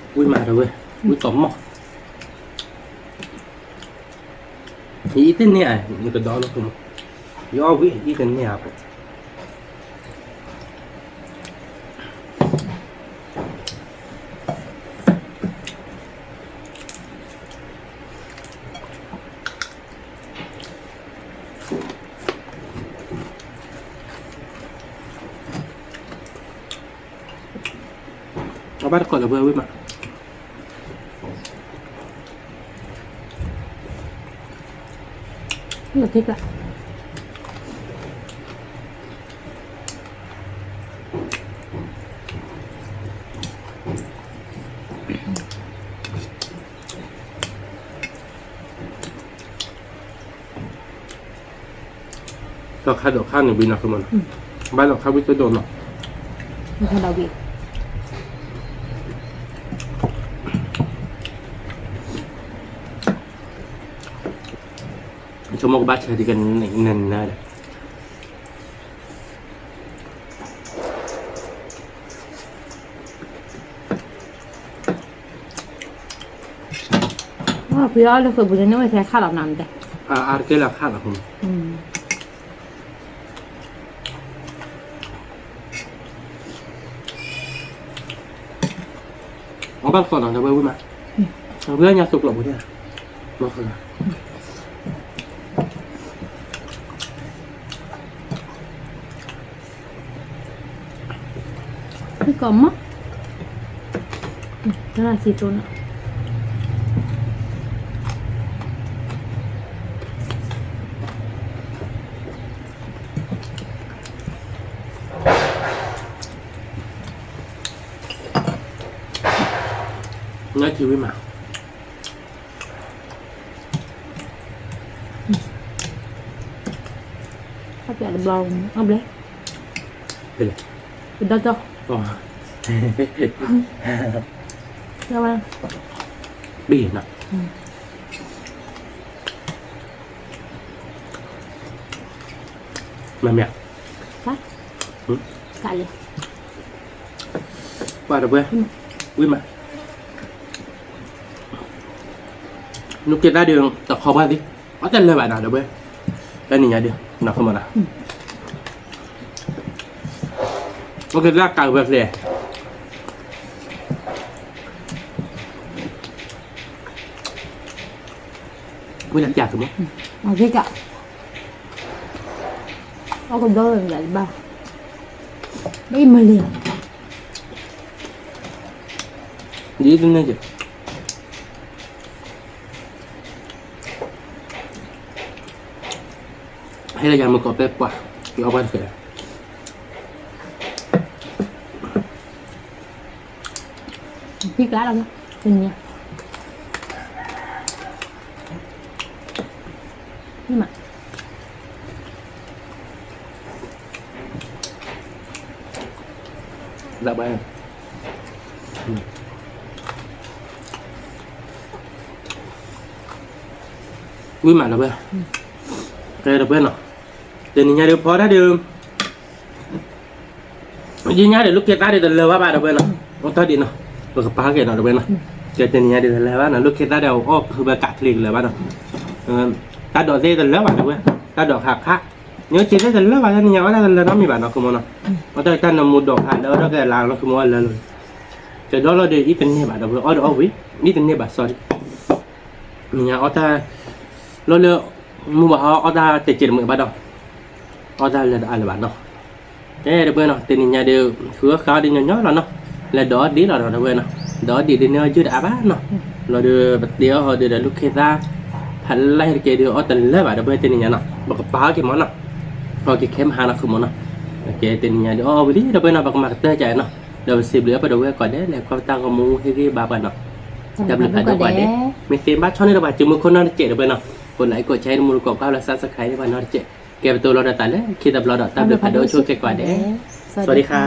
မးဒီးဝဲ, ဝံၣ်တီၢ်မီၢ်, ယအံၤတန့ၢ်ဧါ, နကဒီးလီၤဖိမး, ယအီၣ်ဝံၣ်အံၤတန့ၢ်ဧါဖိ အဘၣ်တကိးဒီးဝဲဝံၣ်မး, လီၤက့ၤကျါ လီၤခါဒီးခါန့ၣ်ဝံၤနီၤ, ဘၣ်လီၤခါဝံၤတဒိၣ်နီၤ, ဆိကမိၣ်ကဘၣ်ဆဲးဒ်ကနၤဒီး ဖံအီၣ်လၢဃုာ်ပူၤန့ၣ် ဝဲထဲခၣ်လီၤနၤမတဲ, အါတက့ၢ်လၢခၣ်လီၤ, အဘၣ်သီနီၤ ဒီးဝဲဝံၣ်မး, ဝံၣ်ညါသိးကျိးပူၤန့ၣ်, မ့ၢ်ဃုာ် ကီၢ်မး, တၢ်စံသိနီၤ, နထံၣ်ဝံၣ်မး အပျဲၢ်တဘျီ, အဘျဲၣ်, ဖဲလဲၣ်, ပဒီတၢ်, ဘ့ၣ်နီၤ, မ့ၢ်မ့ၢ်, ကလၢ, ပှၤတပှဲၤ, ဝံၣ်မး နက့တၢ်ဒုး တခီပှၢ်သံ, အတလၢာ်ဘၣ်နီၤ ဒီပုၢ်ဝဲၢ်, တနံၤညါဒုး နီၢ်ခိမးနီၤ, နက့တၢ်ကးဝဲကျဲ, ဝံၣ်လၢပျၢ်ကမး, အက့ကး, အကဒီးလၢဘၣ်, ဘၣ်မလီၤ, ဒ်တန့ၢ်က့ၤ ဟဲလၢယၤမ့ၢ်ကီးပဲပှၤ, ယအီၣ်ပှၤတဃဲး, ဖံကျါလီၤ, တနံၤညါ, မ့ၢ်မး ဒၣ်ဘၣ်, ဝံၣ်မးဒီပုၢ်ဝဲၢ်, ကဲဒီပုၢ်ဝဲၢ်နီၤ, တနံၤညါဒုးဖီတၢ်ဒုး ယညါဒီး လူၤက့ၤသးဒီး တလၢာ်ဘၣ်ဘၣ်ဒီပုၢ်ဝဲၢ်နီၤ, အိၣ်တ့ၢ်ဒံးနီၤ, ပကပာ်ကဲနီၤ ဒီပုၢ်ဝဲၢ်နီၤ, ကဲတနံၤညါဒ်တလၢဘၣ်နီၤ, လိၣ်ခ့သၣ်ဒီးအီၣ်ဖုဘၣ်ကးချ့ကလၢၤဘၣ်နီၤ, တၢ်ဒိးသ့ၣ်တလၢဘၣ် ဒီပုၢ်ဝဲၢ်, တၢ်ဒိးခးခး, ညိၣ်စ့သ့ၣ်တလၢဘၣ် တနံၤညါအီၣ်တၢ်တလၢနီတမံၤဘၣ်နီၤ ဃုမီၤနီၤ, အီၣ်တၢ်တၢ်နမူဒိးခးလၢအီၣ်တၢ်ကလါလီၤ ဃုမီၤအီၣ်လၢလီၤ, ကဒီလီၤဒီးအံၣ်တန့ၢ်ဘၣ် ဒီပုၢ်ဝဲၢ် အီၣ်ဒီးအီၣ်ဝံၤ အံၣ်တန့ၢ်ဘၣ်စီၤဒံး နံၤညါအီၣ်တၢ် လီၤလၢ မူဘၣ်ဟီအီၣ်တၢ်တစဲးတမှဲးဘၣ်ဒီး အီၣ်တၢ်လၢတအါလၢၤဘၣ်နီၤ, ကဲ ဒီပုၢ်ဝဲၢ်နီၤ တနံၤညါဒီး ဃုအီၣ်ဃုအီၣ်ဒီးညီညီလီၤနီၤ, လဲၤဒီးအီၣ်ဒံးလီၤဒီး ဒီပုၢ်ဝဲၢ်နီၤ, ဒီးအီၣ်ဒံးဒ်န့ၣ်အီၣ်ယုၢ်တအါဘၣ်နီၤ, လီၤဒီးပတ့အီၣ်ဟီဒီး ဒီးလိၣ်ခ့သၣ် ဖးလဲၢ်တကဲဒီးအီၣ်တလၢဘၣ် ဒီပုၢ်ဝဲၢ် တနံၤညါနီၤ, ပကပာ်က့ၤမီၤနီၤ, အီၣ်က့ၤခဲမဟါနီၤ ဃုမီၤနီၤ, ကဲ တနံၤညါဒီးအီၣ်ဝံၤလံ ဒီပုၢ်ဝဲၢ်နီၤ ပကမၤကတၢၢ်ကၢနီၤ, ဒီးပစံးဘျုးအပှၤဒီပုၢ်ဝဲၢ်ကိးဂၤဒဲး လဲၤကွၢ်ပတၢ်ဂီၤမူဟ့ၣ်ဂံၢ်ဘါပှၤနီၤ, တၢ်ဘျုးဖးဒိၣ်ကိးဂၤဒဲး, မ့ၢ်သ့ဘၣ်ဆီန့ၢ်ဒီးပှၤစုမုၢ်ခိၣ်နီတစဲး ဒီပုၢ်ဝဲၢ်နီၤ, ကိးlikeကိးshare တမူတကိးကွၢ်လၢ subscribe န့ၢ်ပှၤနီတစဲး, ကဲ ပတိၤလီၤဒီးသးလၢခံတဘျီဒီး တၢ်ဘျုးဖးဒိၣ်ဆိၣ်ဂ့ၤကိးဂၤဒဲး, စဝၤဒံခါ